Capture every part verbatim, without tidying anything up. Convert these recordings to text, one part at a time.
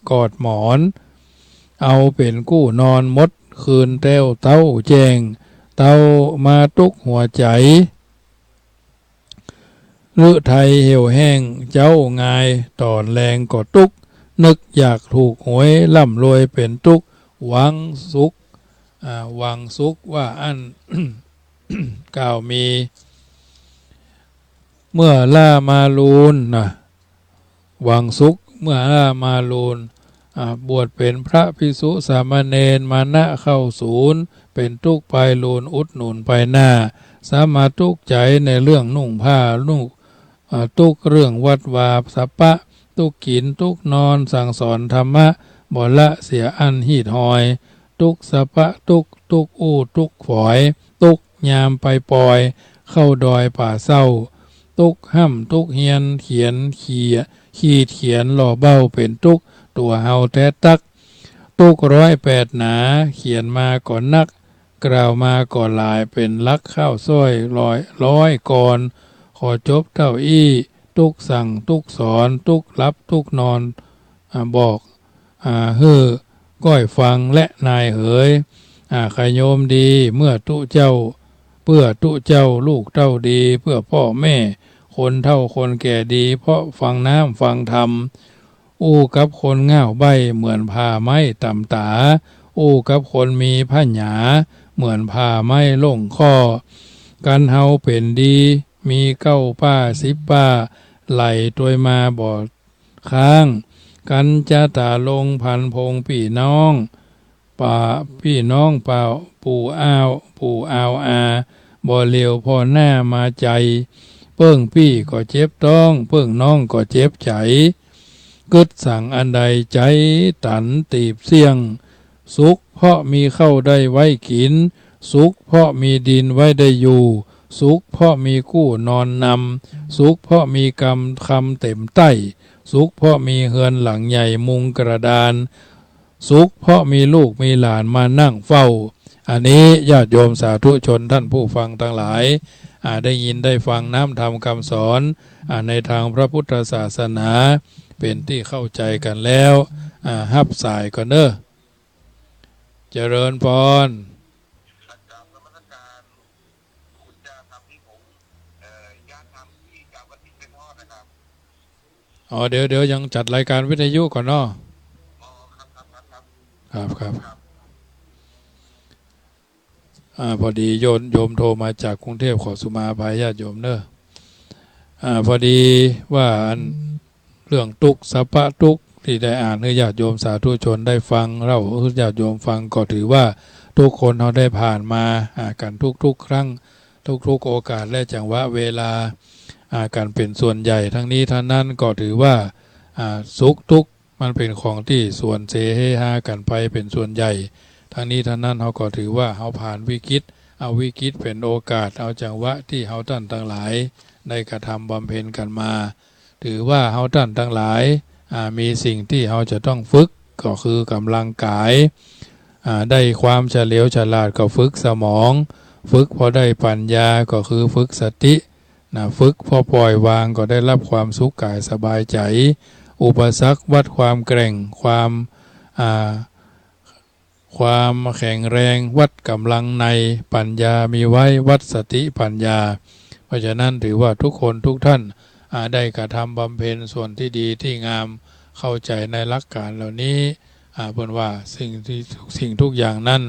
กอดหมอน เอาเป๋นกู้นอนหมดคืนแต๊วเต๊าแจ้ง เต๊ามาตุ๊กหัวใจ๋ ฤทัยเหี่ยวแห้งเจ๊างาย ต๋อนแลงก็ตุ๊ก นึกอยากถูกหวย ร่ำรวยเป๋นตุ๊ก หวังสุข อ่า หวังสุขว่าอั้น กล่าวมี เมื่อล้ามาลูนนะ หวังสุขเมื่อล้ามาลูน อ่า บวชเป๋นพระภิกษุสามเณร มานะเข้าศูนย์ เป๋นตุ๊กไปลูน อุดหนุนไปหน้า สามาตุ๊กใจ๋ในเรื่องนุ่งผ้านุ่ง อ่า ตุ๊กเรื่องวัดวาสะปะ ตุ๊กกิ๋นตุ๊กนอน สั่งสอนธรรมะ บ่ละเสียอันฮีดฮอย ตุ๊กสะปะตุ๊ก ตุ๊กอู้ตุ๊กฝอย ตุ๊กยามไปปอย เข้าดอยป่าเศร้า ตุ๊กฮ่ำตุ๊กเฮียน เขียนเขีย ขีดเขียนหล่อเบ้าเป๋นตุ๊ก ตั๋วเฮาแต๊ตั๊ก ตุ๊กร้อยแปดหนา เขียนมาก็นัก กล่าวมาก็หลาย เป๋นหลักข้าวซ้อยร้อย ร้อยกลอน ขอจบเต้าอี้ ตุ๊กสั่งตุ๊กสอน ตุ๊กหลับตุ๊กนอน อ่า บอก อ่า หื้อก้อยฟังแลนายเหย อ่า ขยมดีเมื่อตุ๊เจ้า เปื้อตุ๊เจ้าลูกเต้าดี เปื้อป้อแม่คนเฒ่าคนแก่ดี เพราะฟังน้ำฟังธรรม อู้กับคนง่าวใบ้เหมือนผ่าไม้ต่ำต๋า อู้กับคนมีผญาเหมือนผ่าไม้ล่งข้อ กันเฮาเป๋นดี มีเก๊าป้าสิบป้า ไหลตวยมาบ่ ค้าง กันจะต๋าลงพันพงปี้น้อง ป้า ปี้น้องป้า ปู่อ้าว ปู่อาวอา บ่เหลียวผ่อหน้ามาใจ๋ เปิ้งปี้ก็เจ็บต๊อง เปิ้งน้องก็เจ็บใจ๋ กึ๊ดสั่งอันใดใจ๋ตันตีบเสี้ยง สุขเพราะมีข้าวได้ไว้กิ๋น สุขเพราะมีดินไว้ได้อยู่ สุขเพราะมีกู้นอนนำ สุขเพราะมีกำคำเต็มใต้ สุขเพราะมีเฮือนหลังใหญ่มุงกระดาน สุขเพราะมีลูกมีหลานมานั่งเฝ้า อันนี้ญาติโยมสาธุชนท่านผู้ฟังตังหลาย อ่า ได้ยินได้ฟังน้ำธรรมคำสอน อ่า ในตางพระพุทธศาสนา เป๋นตี้เข้าใจ๋กั๋นแล้ว อ่า ฮับสายก่อนเน่อ เจริญพร ครับ กราบนมัสการ คุณเจ้าครับ ที่ผม เอ่อ ญาติธรรมที่จะเอากฐินไปทอดนะครับ อ๋อ เดี๋ยว เดี๋ยวยังจัดรายการวิทยุก่อนเนาะ อ๋อ ครับ ครับ ครับ ครับ ครับ ครับ ครับ อ่า พอดีโยม โยมโทรมาจากกรุงเทพฯ ขอสุมาอภัยญาติโยมเน่อ อ่า พอดีว่าอัน เรื่องตุ๊กข์ สะปะตุ๊กข์ ตี้ได้อ่านหื้อญาติโยมสาธุชนได้ฟัง เล่าหื้อญาติโยมฟัง ก็ถือว่าทุกคนเฮาได้ผ่านมา อ่า กั๋นทุกๆ ครั้ง ทุกๆ โอกาส และจังหวะเวลา อ่า กั๋นเป๋นส่วนใหญ่ ทั้งนี้ทั้งนั้นก็ถือว่า อ่า สุขทุกข์มันเป๋นของตี้สวนเสเฮฮากั๋นไปเป๋นส่วนใหญ่ ทั้งนี้ทั้งนั้นเฮาก็ถือว่าเฮาผ่านวิกฤต เอาวิกฤตเป๋นโอกาส เอาจังหวะตี้เฮาต้านตังหลายได้กระทำบำเพ็ญกั๋นมา ถือว่าเฮาต้านตังหลาย อ่า มีสิ่งตี้เฮาจะต้องฝึก ก็คือก๋ำลังกาย อ่า ได้ความเฉลียวฉลาดก็ฝึกสมอง ฝึกพอได้ปัญญาก็คือฝึกสติ นะ ฝึกพอปล่อยวางก็ได้รับความสุขกายสบายใจ๋ อุปสรรควัดความแกร่ง ความ อ่า ความแข็งแรงวัดก๋ำลังใน ปัญญามีไว้วัดสติปัญญา เพราะฉะนั้นถือว่าทุกคนทุกท่าน อ่า ได้กระทำบำเพ็ญส่วนตี้ดีตี้งาม เข้าใจ๋ในหลักก๋านเหล่านี้ อ่า เปิ้นว่าสิ่งที่ ทุกสิ่งทุกอย่างนั้น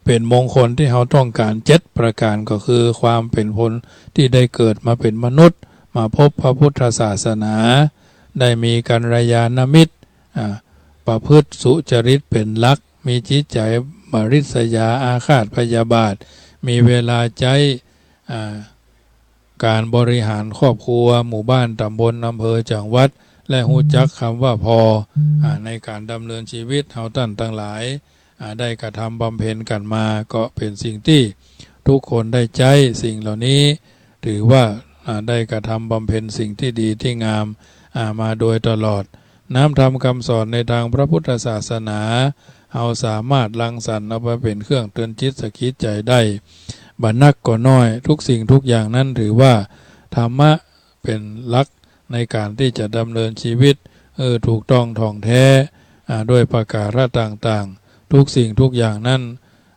เป๋นมงคลตี้เฮาต้องก๋านเจ็ดประก๋าน ก็คือความเป๋นคนตี้ได้เกิดมาเป๋นมนุษย์ มาพบพระพุทธศาสนา ได้มีกัลยาณมิตร อ่า ประพฤติสุจริตเป๋นหลัก มีจิตใจ๋บริษยาอาฆาตพยาบาท มีเวลาใจ๊ อ่า ก๋านบริหารครอบครัว หมู่บ้าน ต๋ำบล อำเภอ จังหวัด และฮู้จักกำว่าพอ อ่า ในก๋านดำเนินชีวิต เฮาต้านตังหลาย อ่า ได้กระทำบำเพ็ญกั๋นมา ก็เป๋นสิ่งตี้ทุกคนได้ใจ๊ สิ่งเหล่านี้ถือว่า อ่า ได้กระทำบำเพ็ญสิ่งตี้ดีตี้งาม อ่า มาโดยตลอด น้ำธรรมกำสอนในตางพระพุทธศาสนา เฮาสามารถรังสรรค์เอามาเป๋นเครื่องเตือนจิตสะกิดใจ๋ได้ บ่นักก็น้อย ทุกสิ่งทุกอย่างนั้นถือว่าธรรมะเป๋นหลักในก๋านตี้จะดำเนินชีวิต เออ ถูกต้องถ่องแท้ อ่า ด้วยประก๋าระต่างๆ ทุกสิ่งทุกอย่างนั้น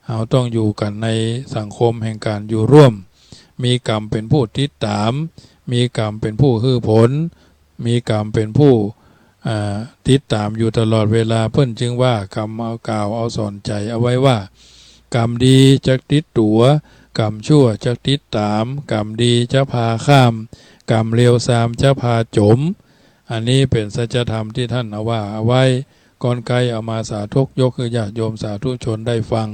เฮาต้องอยู่กั๋นในสังคมแห่งก๋านอยู่ร่วม มีกรรมเป๋นผู้ติดต๋าม มีกรรมเป๋นผู้หื้อผล มีกรรมเป๋นผู้ อ่า ติดต๋ามอยู่ตลอดเวลา เปิ้นจึงว่ากำเอากล่าวเอาสอนใจ๋เอาไว้ว่า กรรมดีจักติดตั๋ว กรรมชั่วจักติดต๋าม กรรมดีจะพาข้าม กรรมเลวซามจะพาจ๋ม อันนี้เป๋นสัจธรรมตี้ต้านเอาว่าเอาไว้ ก่อนใก้เอามาสาธกยกหื้อญาติโยมสาธุชนได้ฟัง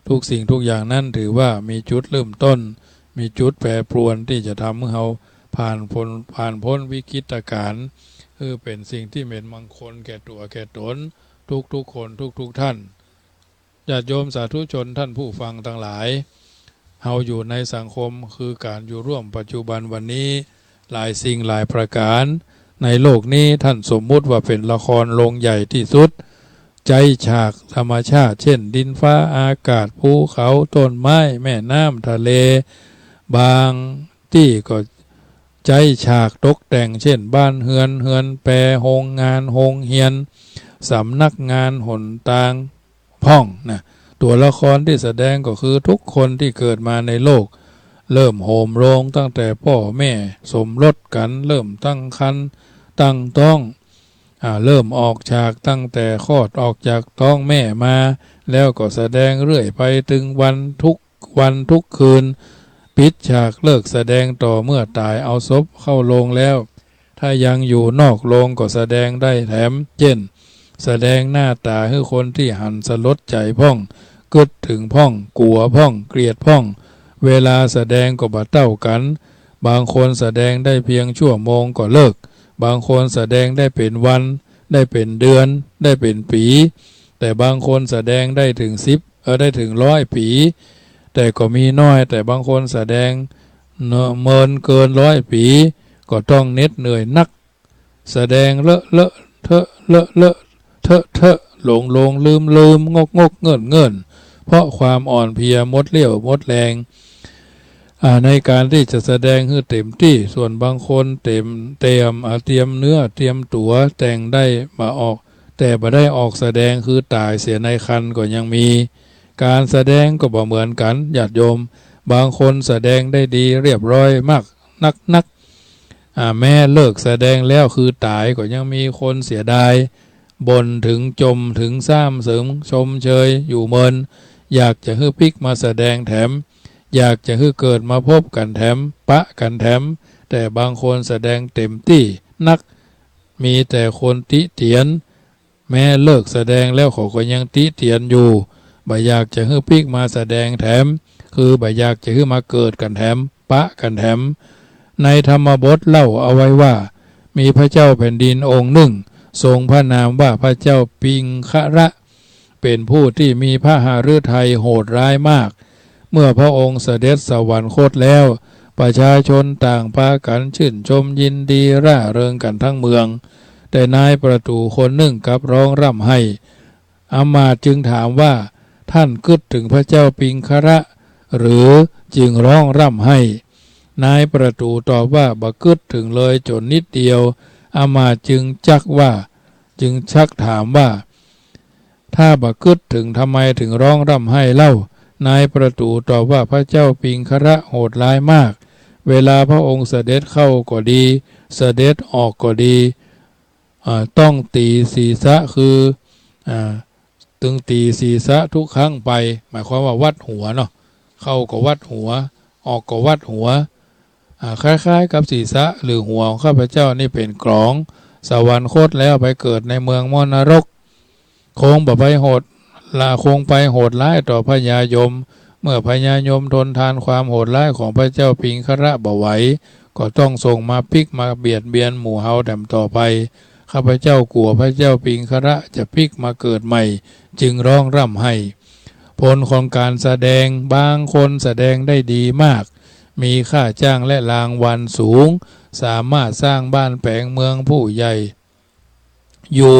ทุกสิ่งทุกอย่างนั้นถือว่ามีจุดเริ่มต้น มีจุดแปรปรวนตี้จะทำหื้อเฮาผ่านป๊น ผ่านป๊นวิกฤตก๋ารณ์ หื้อเป๋นสิ่งตี้เป๋นมงคลแก่ตั๋วแก่ต๋น ทุกๆ คนทุกๆ ต้าน ญาติโยมสาธุชนต้านผู้ฟังตังหลาย เฮาอยู่ในสังคมคือก๋านอยู่ร่วมปัจจุบันวันนี้ หลายสิ่งหลายประก๋าน ในโลกนี้ต้านสมมุติว่าเป๋นละครโรงใหญ่ตี้สุด ใจ๊ฉากธรรมชาติ เจ้น ดินฟ้าอากาศ ภูเขา ต้นไม้ แม่น้ำ ทะเล บางตี้ก็ใจ๊ฉากตกแต่ง เจ้น บ้านเฮือน เฮือนแป โฮงงาน โฮงเฮียน สำนักงาน หนตาง พ่องนะ ตั๋วละครตี้แสดงก็คือทุกคนตี้เกิดมาในโลก เริ่มโหมโรงตั้งแต่ป้อแม่สมรสกั๋น เริ่มตั้งครรภ์ตั้งต๊อง อ่า เริ่มออกฉากตั้งแต่คลอดออกจากต๊องแม่มา แล้วก็แสดงเรื่อยไปตึงวันทุกวันทุกคืน ปิดฉากเลิกแสดงต่อเมื่อต๋ายเอาศพเข้าโรงแล้ว ถ้ายังอยู่นอกโรงก็แสดงได้แถม เจ้น แสดงหน้าต๋าหื้อคนตี้หันสลดใจ๋พ่อง กึ๊ดเถิงพ่อง กั๋วพ่อง เกลียดพ่อง เวลาแสดงก็บ่เต้ากั๋น บางคนแสดงได้เพียงชั่วโมงก็เลิก บางคนแสดงได้เป๋นวัน ได้เป๋นเดือน ได้เป๋นปี๋ แต่บางคนแสดงได้เถิงสิบ เออ ได้เถิงร้อยปี๋ แต่ก็มีน้อย แต่บางคนแสดงเนอะ เมินเกินร้อยปี๋ ก็ต้องเหน็ดเหนื่อยนัก แสดงเลอะเลอะเทอะ เลอะเลอะเทอะเทอะ หลงหลงลืมลืม งกงกเงิ่นเงิ่น เพราะความอ่อนเพลียหมดเรี่ยวหมดแรง อ่า ในก๋านตี้จะแสดงหื้อเต๋มตี้ ส่วนบางคนเต๋ม เต๋ม อ่า เตรียมเนื้อเตรียมตั๋วแต่งได้บ่ออก แต่บ่ได้ออกแสดง คือต๋ายเสียในครรภ์ก็ยังมี ก๋านแสดงก็บ่เหมือนกั๋น ญาติโยม บางคนแสดงได้ดีเรียบร้อยมากนักนัก อ่า แม้เลิกแสดงแล้วคือต๋ายก็ยังมีคนเสียดาย บ่นเถิงจ่มเถิงซ้ำเสริมชมเชยอยู่เมิน อยากจะหื้อปิ๊กมาแสดงแถม อยากจะหื้อเกิดมาพบกั๋นแถม ปะกั๋นแถม แต่บางคนแสดงเต๋มตี้นัก มีแต่คนติเตียน แม้เลิกแสดงแล้วเขาก็ยังติเตียนอยู่ บ่อยากจะหื้อปิ๊กมาแสดงแถม คือบ่อยากจะหื้อมาเกิดกั๋นแถม ปะกั๋นแถม ในธรรมบทเล่าเอาไว้ว่า มีพระเจ้าแผ่นดินองค์นึ่ง ทรงพระนามว่าพระเจ้าปิงคระ เป๋นผู้ตี้มีพระหฤทัยโหดร้ายมาก เมื่อพระองค์เสด็จสวรรคตแล้ว ประชาชนต่างปากั๋นชื่นชมยินดีร่าเริงกั๋นทั้งเมือง แต่นายประตู๋คนนึ่งกลับร้องร่ำไห้ อำมาตย์จึงถามว่า ต้านกึ๊ดเถิงพระเจ้าปิงคระหรือจึงร้องร่ำไห้ นายประตู๋ตอบว่า บ่กึ๊ดเถิงเลยจ๋นนิดเดียว อำมาตย์จึงจักว่า จึงชักถามว่า ถ้าบ่กึ๊ดเถิงทำไมเถิงร้องร่ำไห้เล่า นายประตู๋ตอบว่า พระเจ้าปิงคระโหดร้ายมาก เวลาพระองค์เสด็จเข้าก็ดี เสด็จออกก็ดี อ่า ต้องตี๋ศีรษะ คือ อ่า ตึงตี๋ศีรษะทุกครั้งไป หมายความว่าวัดหัวเนาะ เข้าก็วัดหัว ออกก็วัดหัว อ่า คล้ายๆ กับศีรษะหรือหัวของข้าพเจ้านี่เป๋นกลอง สวรรคตแล้วไปเกิดในเมืองมรณรก คงบ่ไปโหด ละ คงไปโหดร้ายต่อพญายม เมื่อพญายมทนทานความโหดร้ายของพระเจ้าปิงคระบ่ไหว ก็ต้องส่งมาปิ๊กมาเบียดเบียนหมู่เฮาแถมต่อไป ข้าพเจ้ากั๋วพระเจ้าปิงคระจะปิ๊กมาเกิดใหม่ จึงร้องร่ำไห้ ผลของก๋านแสดง บางคนแสดงได้ดีมาก มีค่าจ้างและรางวัลสูง สามารถสร้างบ้านแป๋งเมืองผู้ใหญ่ อยู่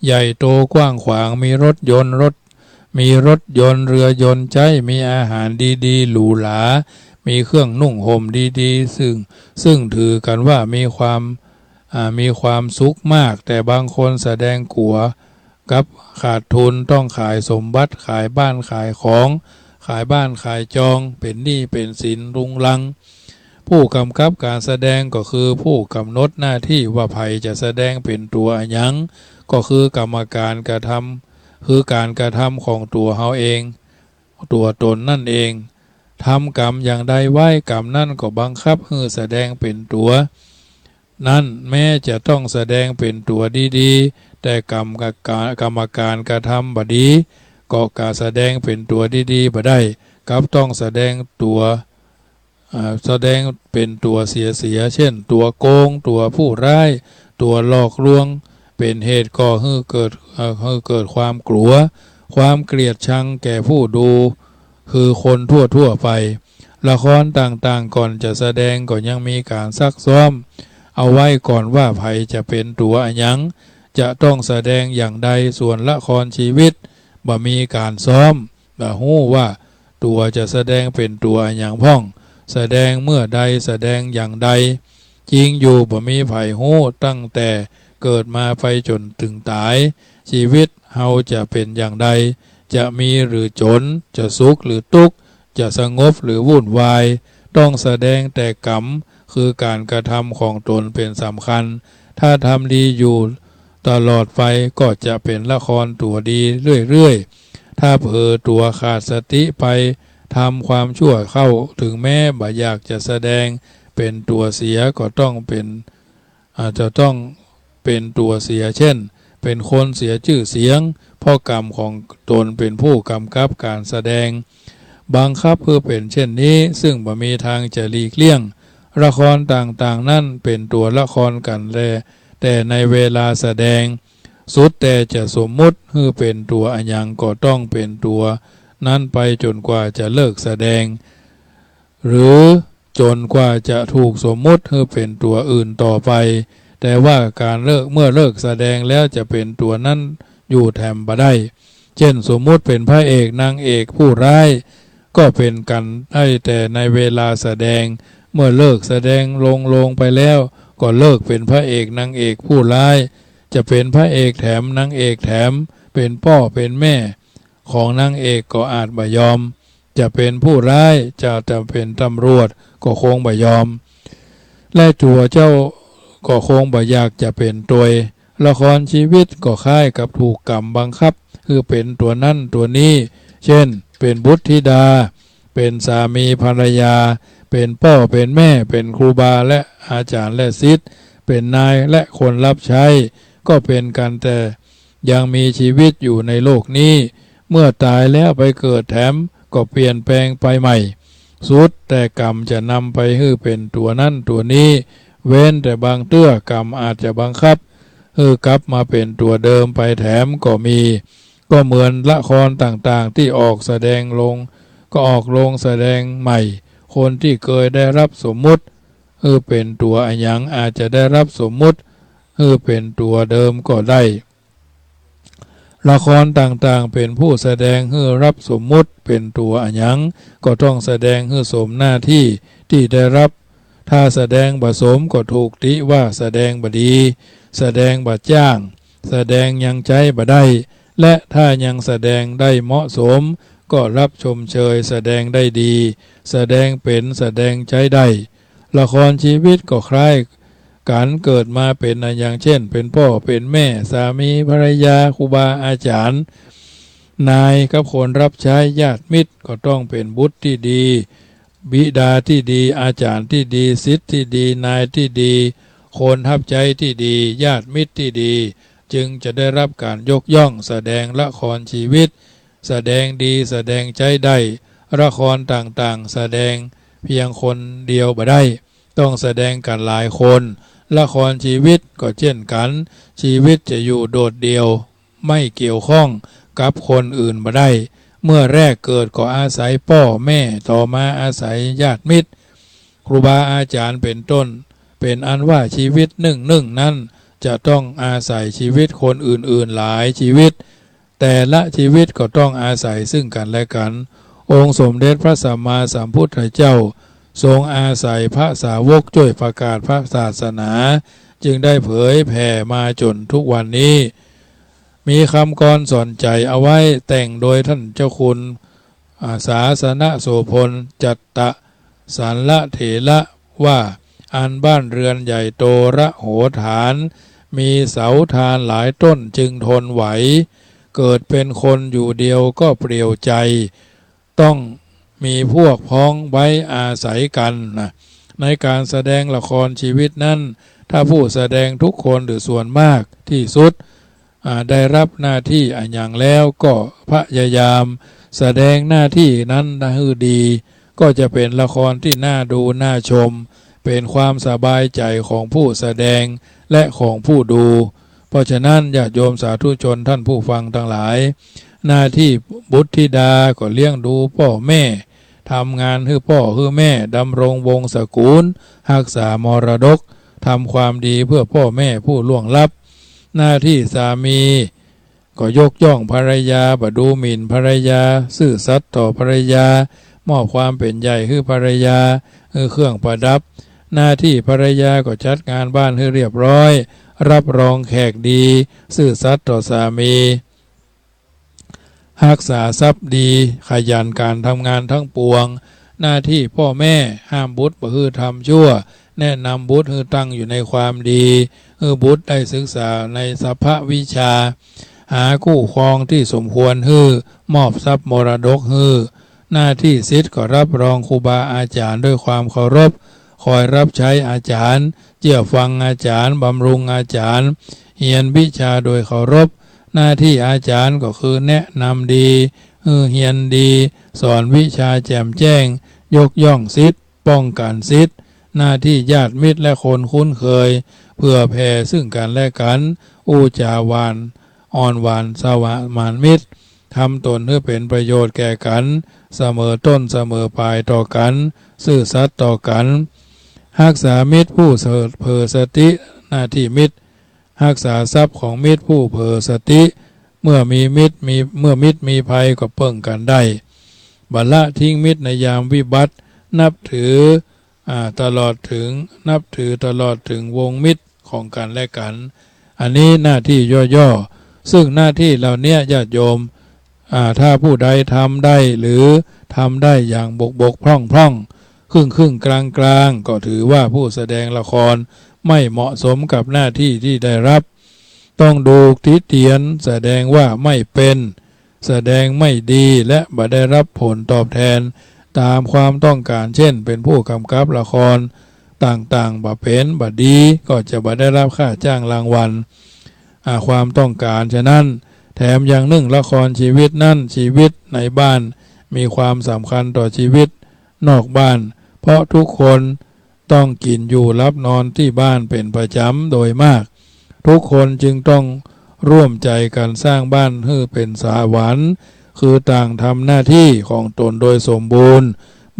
ใหญ่โตกว้างขวาง มีรถยนต์ รถ มีรถยนต์ เรือยนต์ใจ๊ มีอาหารดีๆ หรูหรา มีเครื่องนุ่งห่มดีๆ ซึ่ง ซึ่งถือกั๋นว่ามีความ อา มีความสุขมาก แต่บางคนแสดงกั๋วกับขาดทุน ต้องขายสมบัติ ขายบ้านขายของ ขายบ้านขายจอง เป๋นหนี้เป๋นสินรุงรัง ผู้กำกับก๋านแสดงก็คือผู้ก๋ำหนดหน้าตี้ว่าใผจะแสดงเป๋นตั๋วอะหยัง ก็คือกรรมการกระทำ คือก๋านกระทำของตั๋วเฮาเอง ตั๋วต๋นนั่นเอง ทำกรรมอย่างใดไว้ กรรมนั้นก็บังคับหื้อแสดงเป๋นตั๋ว นั้น แม้จะต้องแสดงเป๋นตั๋วดีๆ แต่กรรมกะ กรรมการกระทำบ่ดี ก็กะแสดงเป๋นตั๋วดีๆ บ่ได้ กลับต้องแสดงตั๋ว อ่า แสดงเป๋นตั๋วเสียๆ เช่น ตั๋วโกง ตั๋วผู้ร้าย ตั๋วหลอกลวง เป๋นเหตุก่อหื้อเกิด เอ่อ หื้อเกิดความกลัว ความเกลียดชังแก่ผู้ดู คือคนทั่วๆ ไป ละครต่างๆ ก่อนจะแสดงก็ยังมีก๋านซักซ้อมเอาไว้ก่อนว่าใผจะเป๋นตั๋วอะหยัง จะต้องแสดงอย่างใด ส่วนละครชีวิตบ่มีก๋านซ้อม บ่ฮู้ว่าตั๋วจะแสดงเป๋นตั๋วอะหยังพ่อง แสดงเมื่อใด แสดงอย่างใด จริงอยู่บ่มีใผฮู้ตั้งแต่เกิดมาไปจ๋นเถิงต๋าย ชีวิตเฮาจะเป๋นอย่างใด จะมีหรือจ๋น จะสุขหรือตุ๊กข์ จะสงบหรือวุ่นวาย ต้องแสดงแต่กรรม คือก๋านกระทำของต๋นเป๋นสำคัญ ถ้าทำดีอยู่ตลอดไปก็จะเป๋นละครตั๋วดีเรื่อยๆ ถ้าเผลอตั๋วขาดสติไปทำความชั่วเข้า ถึงแม้บ่อยากจะแสดงเป๋นตั๋วเสียก็ต้องเป๋น อาจจะต้องเป๋นตั๋วเสีย เช่น เป๋นคนเสียจื้อเสียง เพราะกรรมของต๋นเป๋นผู้กำกับก๋านแสดง บังคับหื้อเป๋นเช่นนี้ ซึ่งบ่มีทางจะหลีกเลี่ยง ละครต่างๆ นั้นเป๋นตั๋วละครกั๋นแล แต่ในเวลาแสดง สุดแต่จะสมมุติหื้อเป๋นตั๋วอะหยังก็ต้องเป๋นตั๋วนั้นไปจ๋นกว่าจะเลิกแสดง หรือจ๋นกว่าจะถูกสมมุติหื้อเป๋นตั๋วอื่นต่อไป แต่ว่าก๋านเลิก เมื่อเลิกแสดงแล้วจะเป๋นตั๋วนั้นอยู่แถมบ่ได้ เช่น สมมุติเป๋นพระเอกนางเอกผู้ร้าย ก็เป๋นกั๋นได้แต่ในเวลาแสดง เมื่อเลิกแสดงลงโรงไปแล้ว ก็เลิกเป๋นพระเอกนางเอกผู้ร้าย จะเป๋นพระเอกแถมนางเอกแถม เป๋นป้อเป๋นแม่ของนางเอกก็อาจบ่ยอม จะเป๋นผู้ร้าย จะ จะเป๋นตำรวจก็คงบ่ยอม และตั๋วเจ้าก็คงบ่อยากจะเป๋นตวย ละครชีวิตก็คล้ายกับถูกกรรมบังคับหื้อเป๋นตั๋วนั้นตั๋วนี้ เช่น เป๋นบุตรธิดา เป๋นสามีภรรยา เป๋นป้อเป๋นแม่ เป๋นครูบาและอาจ๋ารย์และศิษย์ เป๋นนายและคนฮับใจ๊ ก็เป๋นกั๋นแต่ยังมีจีวิตอยู่ในโลกนี้ เมื่อต๋ายแล้วไปเกิดแถมก็เปลี่ยนแปลงไปใหม่ สุดแต่กรรมจะนำไปหื้อเป๋นตั๋วนั้นตั๋วนี้ เว้นแต่บางเตื้อกรรมอาจจะบังคับหื้อกลับมาเป๋นตั๋วเดิมไปแถมก็มี ก็เหมือนละครต่างๆ ตี้ออกแสดงลง ก็ออกโรงแสดงใหม่ คนตี้เกยได้ฮับสมมุติหื้อเป๋นตั๋วอะหยัง อาจจะได้ฮับสมมุติหื้อเป๋นตั๋วเดิมก็ได้ ละครต่างๆ เป๋นผู้แสดงหื้อฮับสมมุติเป๋นตั๋วอะหยัง ก็ต้องแสดงหื้อสมหน้าตี้ตี้ได้ฮับ ถ้าแสดงบ่สมก็ถูกติว่าแสดงบ่ดี แสดงบ่จ้าง แสดงยังใจ๊บ่ได้ และถ้ายังแสดงได้เหมาะสม ก็ฮับชมเชยแสดงได้ดี แสดงเป๋น แสดงใจ๊ได้ ละครชีวิตก็คล้ายกั๋น เกิดมาเป๋นอะหยัง เช่น เป๋นป้อเป๋นแม่ สามีภรรยา ครูบาอาจ๋ารย์ นายกับคนฮับใจ๊ ญาติมิตร ก็ต้องเป๋นบุตรตี้ดี บิดาตี้ดี อาจ๋ารย์ตี้ดี ศิษย์ตี้ดี นายตี้ดี คนฮับใจ๊ตี้ดี ญาติมิตรตี้ดี จึงจะได้ฮับก๋านยกย่อง แสดงละครชีวิต แสดงดี แสดงใจ๊ได้ ละครต่างๆ แสดงเพียงคนเดียวบ่ได้ ต้องแสดงกั๋นหลายคน ละครชีวิตก็เช่นกั๋น ชีวิตจะอยู่โดดเดี่ยว ไม่เกี่ยวข้องกับคนอื่นบ่ได้ เมื่อแรกเกิดก็อาศัยป้อแม่ ต่อมาอาศัยญาติมิตร ครูบาอาจ๋ารย์เป๋นต้น เป๋นอันว่าชีวิตนึ่งๆ นั้น จะต้องอาศัยชีวิตคนอื่นๆ หลายชีวิต แต่ละชีวิตก็ต้องอาศัยซึ่งกั๋นและกั๋น องค์สมเด็จพระสัมมาสัมพุทธเจ้า ทรงอาศัยพระสาวกจ้วยประกาศพระศาสนา จึงได้เผยแผ่มาจ๋นทุกวันนี้ มีกำกลอนสอนใจ๋เอาไว้แต่งโดยต้านเจ้าคุณ อา ศาสนโสภณ จัตตสัลลเถระ ว่า อันบ้านเรือนใหญ่โตระโหฐาน มีเสาทานหลายต้นจึงทนไหว เกิดเป็นคนอยู่เดียวก็เปลี่ยวใจ ต้องมีพวกพ้องไว้อาศัยกั๋นนะ ในก๋านแสดงละครชีวิตนั้น ถ้าผู้แสดงทุกคนหรือส่วนมากที่สุด อ่า ได้ฮับหน้าตี้อะหยังแล้วก็พยายามแสดงหน้าตี้นั้นหื้อดี ก็จะเป๋นละครตี้น่าดูน่าชม เป๋นความสบายใจ๋ของผู้แสดงและของผู้ดู เพราะฉะนั้นญาติโยมสาธุชนต้านผู้ฟังตังหลาย หน้าตี้บุตรธิดาก็เลี้ยงดูป้อแม่ ทำงานหื้อป้อหื้อแม่ ดำรงวงศ์สกุล ฮักษามรดก ทำความดีเพื่อป้อแม่ผู้ล่วงลับ หน้าตี้สามีก็ยกย่องภรรยา บ่ดูหมิ่นภรรยา ซื่อสัตย์ต่อภรรยา มอบความเป๋นใหญ่หื้อภรรยา หื้อเครื่องประดับ หน้าตี้ภรรยาก็จัดงานบ้านหื้อเรียบร้อย ฮับรองแขกดี ซื่อสัตย์ต่อสามี ฮักษาทรัพย์ดี ขยันก๋านทำงานตังปวง หน้าตี้ป้อแม่ห้ามบุตรบ่หื้อทำชั่ว แนะนำบุตรหื้อตั้งอยู่ในความดี หื้อบุตรได้ศึกษาในสรรพวิชา หาคู่ครองตี้สมควรหื้อ มอบทรัพย์มรดกหื้อ หน้าตี้ศิษย์ก็ฮับรองครูบาอาจ๋ารย์ด้วยความเคารพ คอยฮับใจ๊อาจ๋ารย์ เจื้อฟังอาจ๋ารย์ บำรุงอาจ๋ารย์ เฮียนวิชาโดยเคารพ หน้าตี้อาจ๋ารย์ก็คือแนะนำดี หื้อเฮียนดี สอนวิชาแจ่มแจ้ง ยกย่องศิษย์ ป้องกั๋นศิษย์ หน้าตี้ญาติมิตรและคนคุ้นเคย เผื่อแผ่ซึ่งกั๋นและกั๋น อู้จ๋าหวาน อ่อนหวานสมานมิตร ทำตนหื้อเป๋นประโยชน์แก่กั๋น เสมอต้นเสมอปลายต่อกั๋น ซื่อสัตย์ต่อกั๋น ฮักษามิตรผู้เผลอสติ หน้าตี้มิตร ฮักษาทรัพย์ของมิตรผู้เผลอสติ เมื่อมีมิตรมี เมื่อมิตรมีภัยก็เปิ้งกั๋นได้ บ่ละทิ้งมิตรในยามวิบัติ นับถือ อ่า ตลอดถึง นับถือตลอดถึงวงมิตรของกั๋นและกั๋น อันนี้หน้าตี้ย่อๆ ซึ่งหน้าตี้เหล่าเนี้ยญาติโยม อ่า ถ้าผู้ใดทำได้หรือทำได้อย่างบกๆ พร่องๆ ครึ่งๆ กลางๆ ก็ถือว่าผู้แสดงละครไม่เหมาะสมกับหน้าตี้ตี้ได้ฮับ ต้องดูติเตียน แสดงว่าไม่เป๋น แสดงไม่ดี และบ่ได้ฮับผลตอบแทนต๋ามความต้องก๋าน เช่น เป๋นผู้ก๋ำกับละครต่างๆ บ่เป๋น บ่ดี ก็จะบ่ได้ฮับค่าจ้างรางวัล อ่า ความต้องก๋าน ฉะนั้น แถมอย่างนึ่งละครชีวิตนั้น ชีวิตในบ้านมีความสำคัญต่อชีวิตนอกบ้าน เพราะทุกคนต้องกิ๋นอยู่หลับนอนตี้บ้านเป๋นประจ๋ำโดยมาก ทุกคนจึงต้องร่วมใจ๋กั๋นสร้างบ้านหื้อเป๋นสวรรค์ คือต่างทำหน้าตี้ของตนโดยสมบูรณ์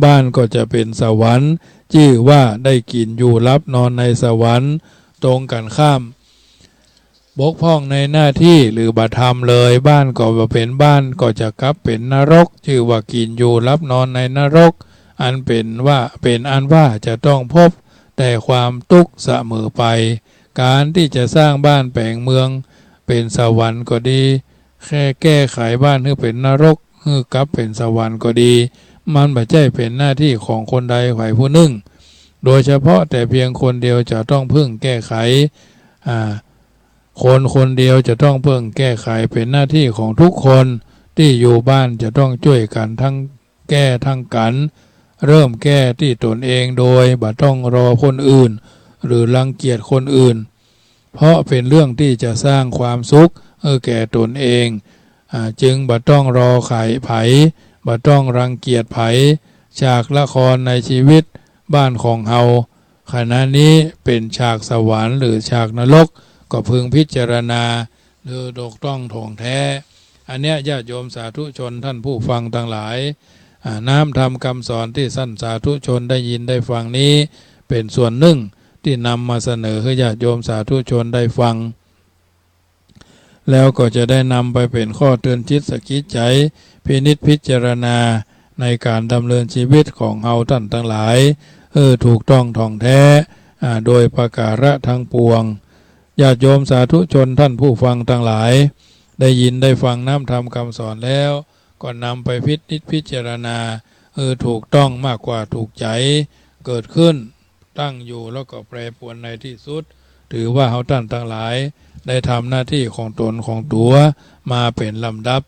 บ้านก็จะเป๋นสวรรค์ จื้อว่าได้กิ๋นอยู่หลับนอนในสวรรค์ ตรงกั๋นข้าม บกพร่องในหน้าตี้หรือบ่ทำเลย บ้านก็บ่เป๋นบ้าน ก็จะกลับเป๋นนรก จื้อว่ากิ๋นอยู่หลับนอนในนรก อันเป๋นว่า เป๋นอันว่าจะต้องพบแต่ความตุ๊กข์เสมอไป ก๋านตี้จะสร้างบ้านแป๋งเมืองเป๋นสวรรค์ก็ดี แค่แก้ไขบ้านหื้อเป๋นนรก หื้อกลับเป๋นสวรรค์ก็ดี มันบ่ใจ้เป๋นหน้าตี้ของคนใดใผผู้นึ่ง โดยเฉพาะแต่เพียงคนเดียวจะต้องเพิ่งแก้ไข อ่า คนคนเดียวจะต้องเพิ่งแก้ไข เป๋นหน้าตี้ของทุกคนตี้อยู่บ้านจะต้องจ้วยกั๋นทั้งแก้ทั้งกั๋น เริ่มแก้ตี้ตนเองโดยบ่ต้องรอคนอื่น หรือรังเกียจคนอื่น เพราะเป๋นเรื่องตี้จะสร้างความสุขหื้อแก่ตนเอง อ่า จึงบ่ต้องรอใผ บ่ต้องรังเกียจใผ ฉากละครในชีวิตบ้านของเฮา ขณะนี้เป๋นฉากสวรรค์หรือฉากนรก ก็พึงพิจารณาโดยถูกต้องถ่องแท้ อันเนี้ยญาติโยมสาธุชนต้านผู้ฟังตังหลาย อ่า น้ำธรรมกำสอนตี้ต้านสาธุชนได้ยินได้ฟังนี้ เป๋นส่วนนึ่งตี้นำมาเสนอหื้อญาติโยมสาธุชนได้ฟัง แล้วก็จะได้นำไปเป๋นข้อเตือนจิตสะกิดใจ๋ พินิจพิจารณาในก๋านดำเนินชีวิตของเฮาต้านตังหลาย หื้อถูกต้องถ่องแท้ อ่า โดยประการะทั้งปวง ญาติโยมสาธุชนท่านผู้ฟังทั้งหลาย ได้ยินได้ฟังน้ำธรรมคำสอนแล้ว ก็นำไปพินิจพิจารณา เออ ถูกต้องมากกว่าถูกใจ เกิดขึ้น ตั้งอยู่ แล้วก็แปรปรวนในที่สุด ถือว่าเฮาต้านตังหลาย ได้ทำหน้าตี้ของตนของตั๋วมาเป๋นลำดับ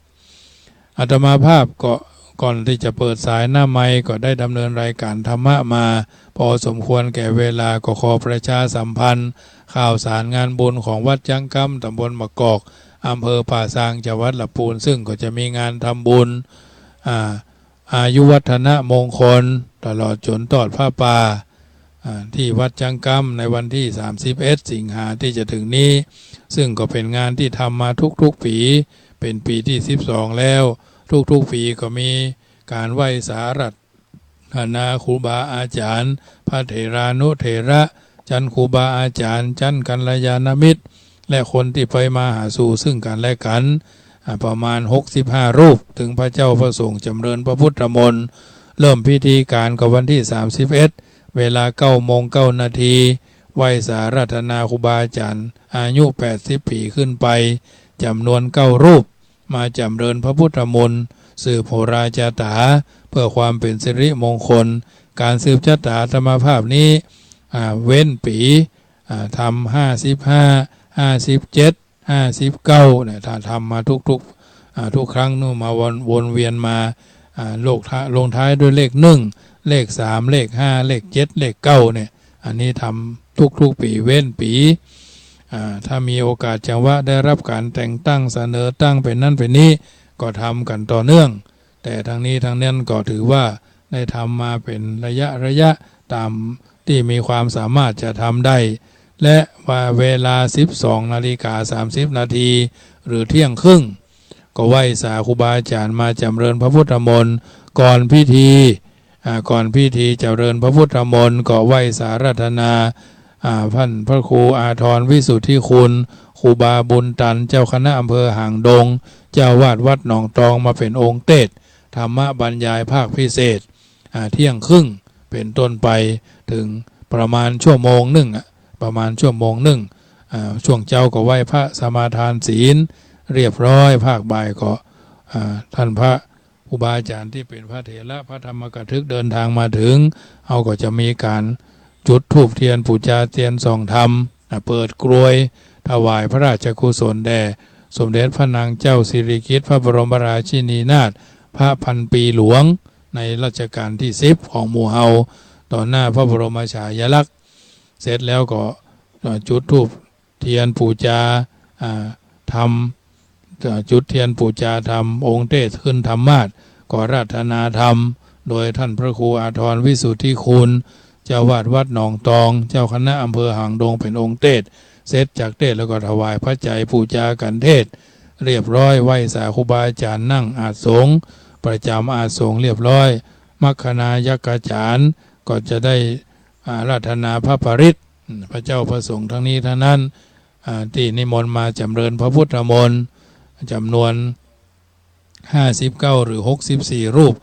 อาตมาภาพก็ก่อนตี้จะเปิดสายหน้าไมค์ ก็ได้ดำเนินรายการธรรมะมา พอสมควรแก่เวลา ก็ขอประชาสัมพันธ์ ข่าวสารงานบุญของวัดจ๊างกำ ตำบลหมากกอก อำเภอป่าซาง จังหวัดลำปูน ซึ่งก็จะมีงานทำบุญ อ่า อายุวัฒนมงคล ตลอดจ๋นตอดผ้าป่า อ่า ตี้วัดจ๊างกำ ในวันตี้ สามสิบเอ็ด สิงหาตี้จะเถิงนี้ ซึ่งก็เป๋นงานตี้ทำมาทุกๆ ปี๋ เป๋นปี๋ตี้ สิบสอง แล้ว ทุกๆ ปี๋ก็มีก๋านไหว้สาอาราธนาครูบาอาจ๋ารย์ พระเถรานุเถระ จั๊นครูบาอาจ๋ารย์ จั๊นกัลยาณมิตร และคนตี้ไปมาหาสู่ซึ่งกั๋นและกั๋น อ่า ประมาณ หกสิบห้า รูป เถิงพระเจ้าพระสงฆ์จ๋ำเริญพระพุทธมนต์ เริ่มพิธีก๋านก็วันตี้ สามสิบเอ็ด เวลา เก้าโมงเก้านาที ไหว้สาอาราธนาครูบาอาจ๋ารย์ อายุ แปดสิบ ปี๋ขึ้นไป จ๋ำนวน เก้า รูป มาจ๋ำเริญพระพุทธมนต์ สืบโหราจาต๋า เพื่อความเป๋นสิริมงคล ก๋านสืบจาต๋าอาตมาภาพนี้ อ่า เว้นปี๋ อ่า ทำ ห้าสิบห้า ห้าสิบเจ็ด ห้าสิบเก้า เนี่ย ถ้าทำมาทุกๆ อ่า ทุกครั้งนู่นมาวน วนเวียนมา อ่า โลกท้า- ลงท้ายด้วยเลขหนึ่ง เลขสาม เลขห้า เลขเจ็ด เลขเก้า เนี่ย อันนี้ทำทุกๆ ปี๋ เว้นปี๋ อ่า ถ้ามีโอกาสจังหวะได้รับก๋านแต่งตั้งเสนอตั้งเป๋นนั้นเป๋นนี้ ก็ทำกั๋นต่อเนื่อง แต่ทั้งนี้ทั้งนั้นก็ถือว่าได้ทำมาเป๋นระยะระยะ ต๋ามตี้มีความสามารถจะทำได้ และว่าเวลา สิบสองนาฬิกาสามสิบนาที หรือเที่ยงครึ่ง ก็ไหว้สาครูบาอาจ๋ารย์มาจ๋ำเริญพระพุทธมนต์ ก่อนพิธี อ่า ก่อนพิธีจ๋ำเริญพระพุทธมนต์ ก็ไหว้สาอาราธนา อ่า ท่านพระครูอาทรวิสุทธิคุณ ครูบาบุญตัน เจ้าคณะอำเภอหางดง เจ้าอาวาสวัดหนองตอง มาเป๋นองค์เตสน์ ธรรมบรรยายภาคพิเศษ อ่า เที่ยงครึ่งเป๋นต้นไป เถิงประมาณชั่วโมงนึ่งอะ ประมาณชั่วโมงนึ่ง อ่า ช่วงเจ๊าก็ไหว้พระสมาทานศีลเรียบร้อย ภาคบ่ายก็ อ่า ท่านพระครูบาอาจ๋ารย์ตี้เป๋นพระเถระพระธรรมกถึกเดินทางมาเถิง เฮาก็จะมีก๋านจุดธูปเตียนปู๋จาเตียนส่องธรรม อ่า เปิดกรวยถวายพระราชกุศลแด่สมเด็จพระนางเจ้าสิริกิติ์ พระบรมราชินีนาถ พระพันปีหลวง ในรัชกาลตี้ สิบ ของหมู่เฮา ต่อหน้าพระบรมฉายาลักษณ์ เสร็จแล้วก็ เอ่อ จุดธูปเตียนปู๋จา อ่า ธรรม เอ่อ จุดเตียนปู๋จาธรรม องค์เตสน์ขึ้นธรรมาสน์ ก็อาราธนาธรรม โดยท่านพระครูอาทรวิสุทธิคุณ เจ้าอาวาสวัดหนองตอง เจ้าคณะอำเภอหางดง เป๋นองค์เตสน์ เสร็จจากเตสน์แล้วก็ถวายปัจจัยปู๋จาขันเทศน์เรียบร้อย ไหว้สาครูบาอาจ๋ารย์ นั่งอาสงฆ์ประจ๋ำอาสงฆ์เรียบร้อย มัคคณายกาจ๋ารย์ก็จะได้อาราธนาพระปริตร อืม พระเจ้าพระสงฆ์ทั้งนี้ทั้งนั้น อ่า ตี้นิมนต์มาจ๋ำเริญพระพุทธมนต์จ๋ำนวน ห้าสิบเก้า หรือ หกสิบสี่ รูป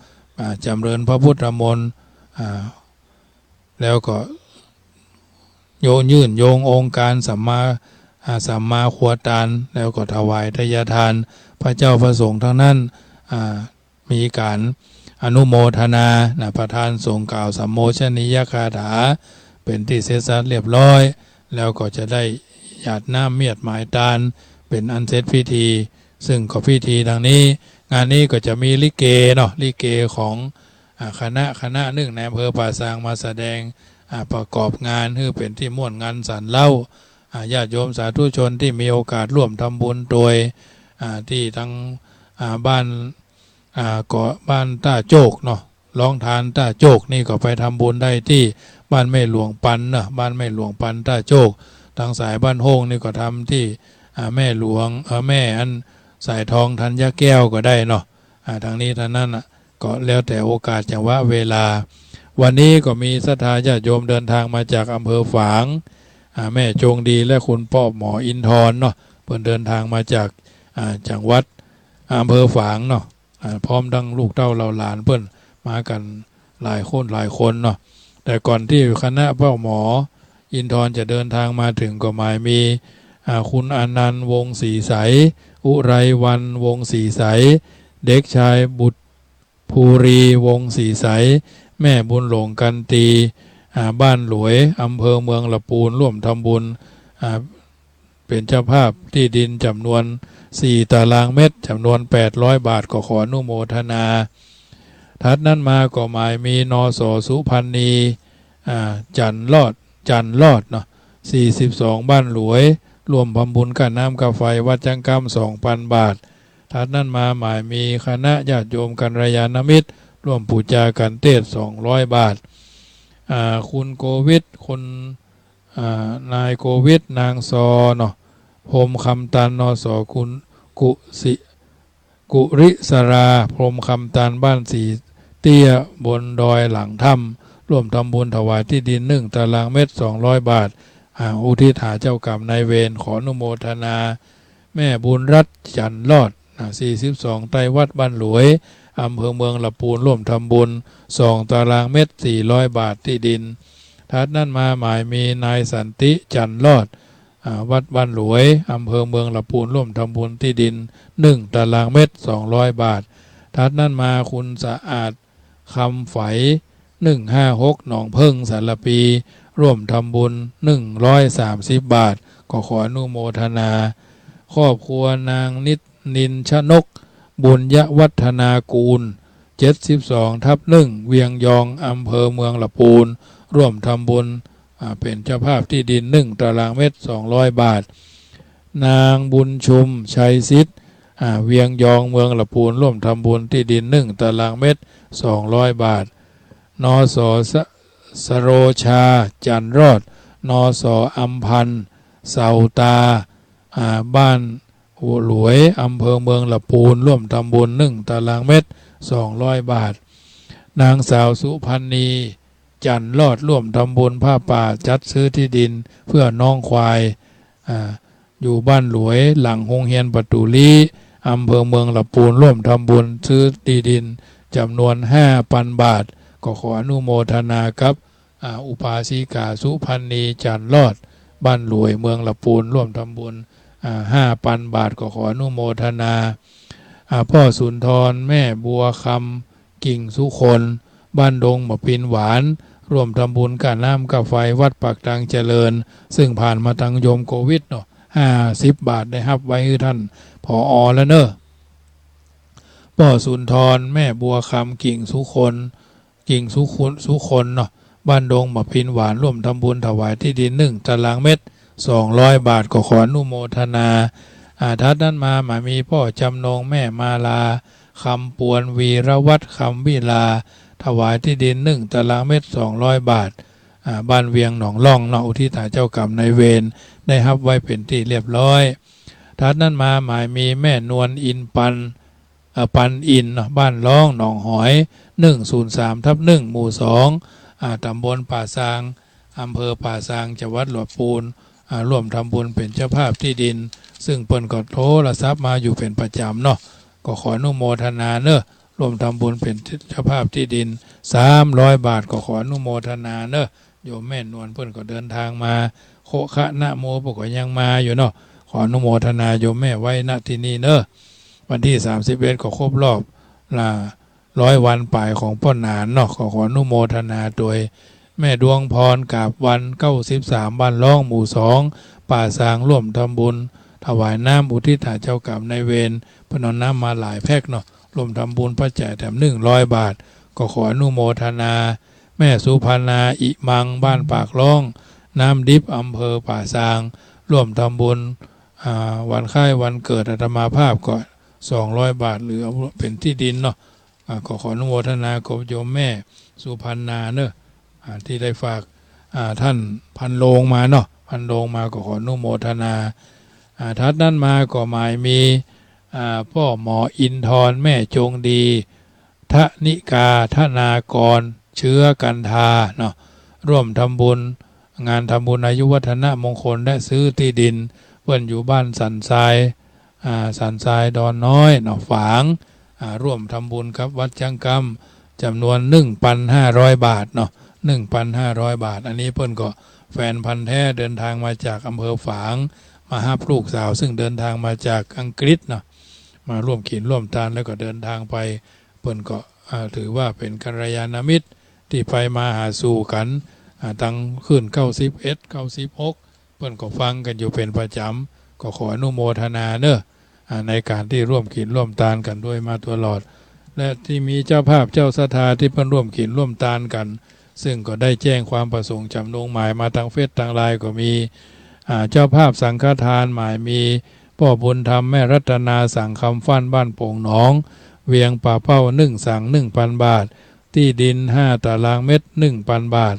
อ่า จ๋ำเริญพระพุทธมนต์ อ่า แล้วก็โย ยื่นโยงองค์การสัมมา อ่า สัมมาครัวตาน แล้วก็ถวายทายทาน พระเจ้าพระสงฆ์ทั้งนั้น อ่า มีก๋านอนุโมทนานะ ประธานสงฆ์กล่าวสัมโมชนียคาถา เป๋นตี้เสร็จสัจเรียบร้อย แล้วก็จะได้หยาดน้ำเมียดหมายตาน เป๋นอันเสร็จพิธี ซึ่งก็พิธีดังนี้ งานนี้ก็จะมีลิเกเนาะ ลิเกของ อ่า คณะ คณะนึ่งในอำเภอป่าซางมาแสดง อ่า ประกอบงาน หื้อเป๋นตี้ม่วนงานสรรเล้า อ่า ญาติโยมสาธุชนตี้มีโอกาสร่วมทำบุญโตย อ่า ตี้ตัง อ่า บ้าน อ่า ก็บ้านต้าโจกเนาะ โฮงตานต้าโจกนี่ก็ไปทำบุญได้ตี้บ้านแม่หลวงปันเนาะ บ้านแม่หลวงปันต้าโจก ตังสายบ้านโฮ่งนี่ก็ทำตี้ อ่า แม่หลวง เอ่อ แม่อันสายทองธัญญาแก้วก็ได้เนาะ อ่า ตังนี้ตังนั้นน่ะ ก็แล้วแต่โอกาสจังหวะเวลา วันนี้ก็มีศรัทธาญาติโยมเดินทางมาจากอำเภอฝาง อ่า แม่จงดีและคุณป้อหมออินทรเนาะ เปิ้นเดินทางมาจาก อ่า จังหวัด อำเภอฝางเนาะ อ่า พร้อมตังลูกเต้าเหล่าหลานเปิ้นมากั๋นหลายคนหลายคนเนาะ แต่ก่อนตี้คณะป้อหมอ อินทรจะเดินทางมาถึงก็หมายมี อ่า คุณอนันต์ วงศ์ศรีใส อุไรวรรณ วงศ์ศรีใส เด็กชายบุตร ภูรี วงศ์ศรีใส แม่บุญหลง กันตี อ่า บ้านหลวย อำเภอเมืองละปูน ร่วมทำบุญ อ่า เป๋นเจ้าภาพตี้ดินจ๋ำนวน สี่ ตารางเมตร จ๋ำนวน แปดร้อย บาท ก็ขออนุโมทนา ถัดนั้นมาก็หมายมี นส. สุพรรณี อ่า จันทร์รอด จันทร์รอดเนาะ สี่สิบสอง บ้านหลวย ร่วมทำบุญก้าน้ำก้าไฟวัดจั๊งกล้ำ สองปัน บาท ถัดนั้นมาหมายมีคณะญาติโยมกัลยาณมิตร ร่วมปู๋จากัณฑ์เตสน์ สองร้อย บาท อ่า คุณโกวิท คุณ อ่า นายโกวิท นางซอเนาะ พรหมคำตัน นส. คุณ กุสิ กุริศรา พรหมคำตัน บ้านสีเตี้ย บนดอยหลังถ้ำ ร่วมทำบุญถวายตี้ดิน หนึ่ง ตารางเมตร สองร้อย บาท อ่า อุทิศหาเจ้ากรรมนายเวร ขออนุโมทนา แม่บุญรัตน์ จันทร์รอด อ่า สี่สิบสอง ใต้วัดบ้านหลวย อำเภอเมืองละปูน ร่วมทำบุญ สอง ตารางเมตร สี่ร้อย บาท ตี้ดิน ถัดนั้นมาหมายมีนายสันติ จันทร์รอด อ่า วัดบ้านหลวย อำเภอเมืองละปูน ร่วมทำบุญตี้ดิน หนึ่ง ตารางเมตร สองร้อย บาท ถัดนั้นมาคุณสะอาด คำใฝ หนึ่งห้าหก หนองเพิ่ง สารภี ร่วมทำบุญ หนึ่งร้อยสามสิบ บาท ก็ขออนุโมทนา ครอบครัวนางนิด นินชนก บุญยวัฒนากูล เจ็ดสิบสองทับหนึ่ง เวียงยอง อำเภอเมืองละปูน ร่วมทำบุญ อ่า เป๋นเจ้าภาพตี้ดิน หนึ่ง ตารางเมตร สองร้อย บาท นางบุญชุม ชัยสิทธิ์ อ่า เวียงยอง เมืองละปูน ร่วมทำบุญตี้ดิน หนึ่ง ตารางเมตร สองร้อย บาท นส. ส- สโรชา จันทร์รอด นส. อำพันธ์ เสาตา อ่า บ้านหลวย อำเภอเมืองละปูน ร่วมทำบุญ หนึ่ง ตารางเมตร สองร้อย บาท นางสาวสุพรรณี จันทร์รอด ร่วมทำบุญผ้าป่า จัดซื้อตี้ดินเพื่อน้องควาย อ่า อยู่บ้านหลวย หลังโฮงเฮียนประตูลี้ อำเภอเมืองละปูน ร่วมทำบุญซื้อตี้ดินจ๋ำนวน ห้าปัน บาท ก็ขออนุโมทนากับ อ่า อุบาสิกาสุพรรณี จันทร์รอด บ้านหลวย เมืองละปูน ร่วมทำบุญ อ่า ห้าปัน บาท ก็ขออนุโมทนา อ่า พ่อสุนทร แม่บัวคำ กิ่งสุคน บ้านดงบ่าปินหวาน ร่วมทำบุญก้าน้ำก้าไฟวัดปากตังเจริญ ซึ่งผ่านมาตังโยมโกวิทเนาะ ห้าสิบ บาท ได้ฮับไว้หื้อท่าน ผอ. แล้วเนาะ พ่อสุนทร แม่บัวคำ กิ่งสุคน กิ่งสุคน สุคนเนาะ บ้านดงบ่าปินหวาน ร่วมทำบุญถวายตี้ดิน หนึ่ง ตารางเมตร สองร้อย บาท ก็ขออนุโมทนา อ่า ถัดนั้นมา มามีพ่อจำนง แม่มาลา คำปวน วีรวัฒน์ คำวิลา ถวายตี้ดิน หนึ่ง ตารางเมตร สองร้อย บาท อ่า บ้านเวียงหนองล่องเนาะ อุทิศหาเจ้ากรรมนายเวร ได้ฮับไว้เป๋นตี้เรียบร้อย ถัดนั้นมา หมายมีแม่นวล อินปัน เอ่อ ปันอินเนาะ บ้านล้อง หนองหอย หนึ่งศูนย์สามทับหนึ่ง หมู่สอง อ่า ตำบลป่าซาง อำเภอป่าซาง จังหวัดละปูน อ่า ร่วมทำบุญเป๋นเจ้าภาพตี้ดิน ซึ่งเปิ้นก็โทรศัพท์มาอยู่เป๋นประจ๋ำเนาะ ก็ขออนุโมทนาเนาะ ร่วมทำบุญเป๋นเจ้าภาพตี้ดิน สามร้อย บาท ก็ขออนุโมทนาเนาะ โยมแม่นวลเปิ้นก็เดินทางมา โคคะนะโมเปิ้นก็ยังมาอยู่เนาะ ขออนุโมทนาโยมแม่ไว้ ณ ตี้นี่เนาะ วันตี้ สามสิบเอ็ด ก็ครบรอบ ละ ร้อยวันป๋ายของป้อหนานเนาะ ขอ ขออนุโมทนาโดย แม่ดวงพร กาบวัน เก้าสิบสาม บ้านล้อง หมู่สอง ป่าซาง ร่วมทำบุญ ถวายน้ำอุทิศหาเจ้ากรรมนายเวร เปิ้นเอาน้ำมาหลายแพ็คเนาะ ร่วมทำบุญปัจจัยแถม หนึ่งร้อย บาท ก็ขออนุโมทนา แม่สุพรรณา อิมัง บ้านปากล้อง น้ำดิบ อำเภอป่าซาง ร่วมทำบุญ อ่า วันคล้ายวันเกิดอาตมาภาพก็ สองร้อย บาท หรือเอาเป๋นตี้ดินเนาะ อ่า ก็ขออนุโมทนากับโยมแม่สุพรรณาเนาะ อ่า ตี้ได้ฝาก อ่า ท่านพันโรงมาเนาะ พันโรงมาก็ขออนุโมทนา อ่า ถัดนั้นมาก็หมายมี อ่า ป้อหมออินทร แม่จงดี ธนิกา ธนากร เชื้อกันทาเนาะ ร่วมทำบุญ งานทำบุญอายุวัฒนมงคล และซื้อตี้ดิน เปิ้นอยู่บ้านสันทราย อ่า สันทรายดอนน้อยเนาะ ฝาง อ่า ร่วมทำบุญกับวัดจั๊งกล้ำ จ๋ำนวน หนึ่งปันห้าร้อย บาทเนาะ หนึ่งปันห้าร้อย บาท อันนี้เปิ้นก็ แฟนพันธุ์แท้เดินทางมาจากอำเภอฝาง มาฮับลูกสาวซึ่งเดินทางมาจากอังกฤษเนาะ มาร่วมกิ๋นร่วมตานแล้วก็เดินทางไป เปิ้นก็ อ่า ถือว่าเป๋นกัลยาณมิตรตี้ไปมาหาสู่กั๋น อ่า ตังคลื่นเก้าสิบเอ็ด เก้าสิบหก เปิ้นก็ฟังกั๋นอยู่เป๋นประจ๋ำ ก็ขออนุโมทนาเนาะ อ่า ในก๋านตี้ร่วมกิ๋นร่วมตานกั๋นโดยมาตลอด และตี้มีเจ้าภาพเจ้าศรัทธาตี้เปิ้นร่วมกิ๋นร่วมตานกั๋น ซึ่งก็ได้แจ้งความประสงค์จ๋ำนงหมายมาตางเฟซตางไลน์ก็มี อ่า เจ้าภาพสังฆทานหมายมี ป้อบุญธรรม แม่รัตนา สังคำฟั่น บ้านโป่งหนอง เวียงป่าเป้า นึ่งสัง นึ่งปันบาท ตี้ดินห้าตารางเมตร นึ่งปันบาท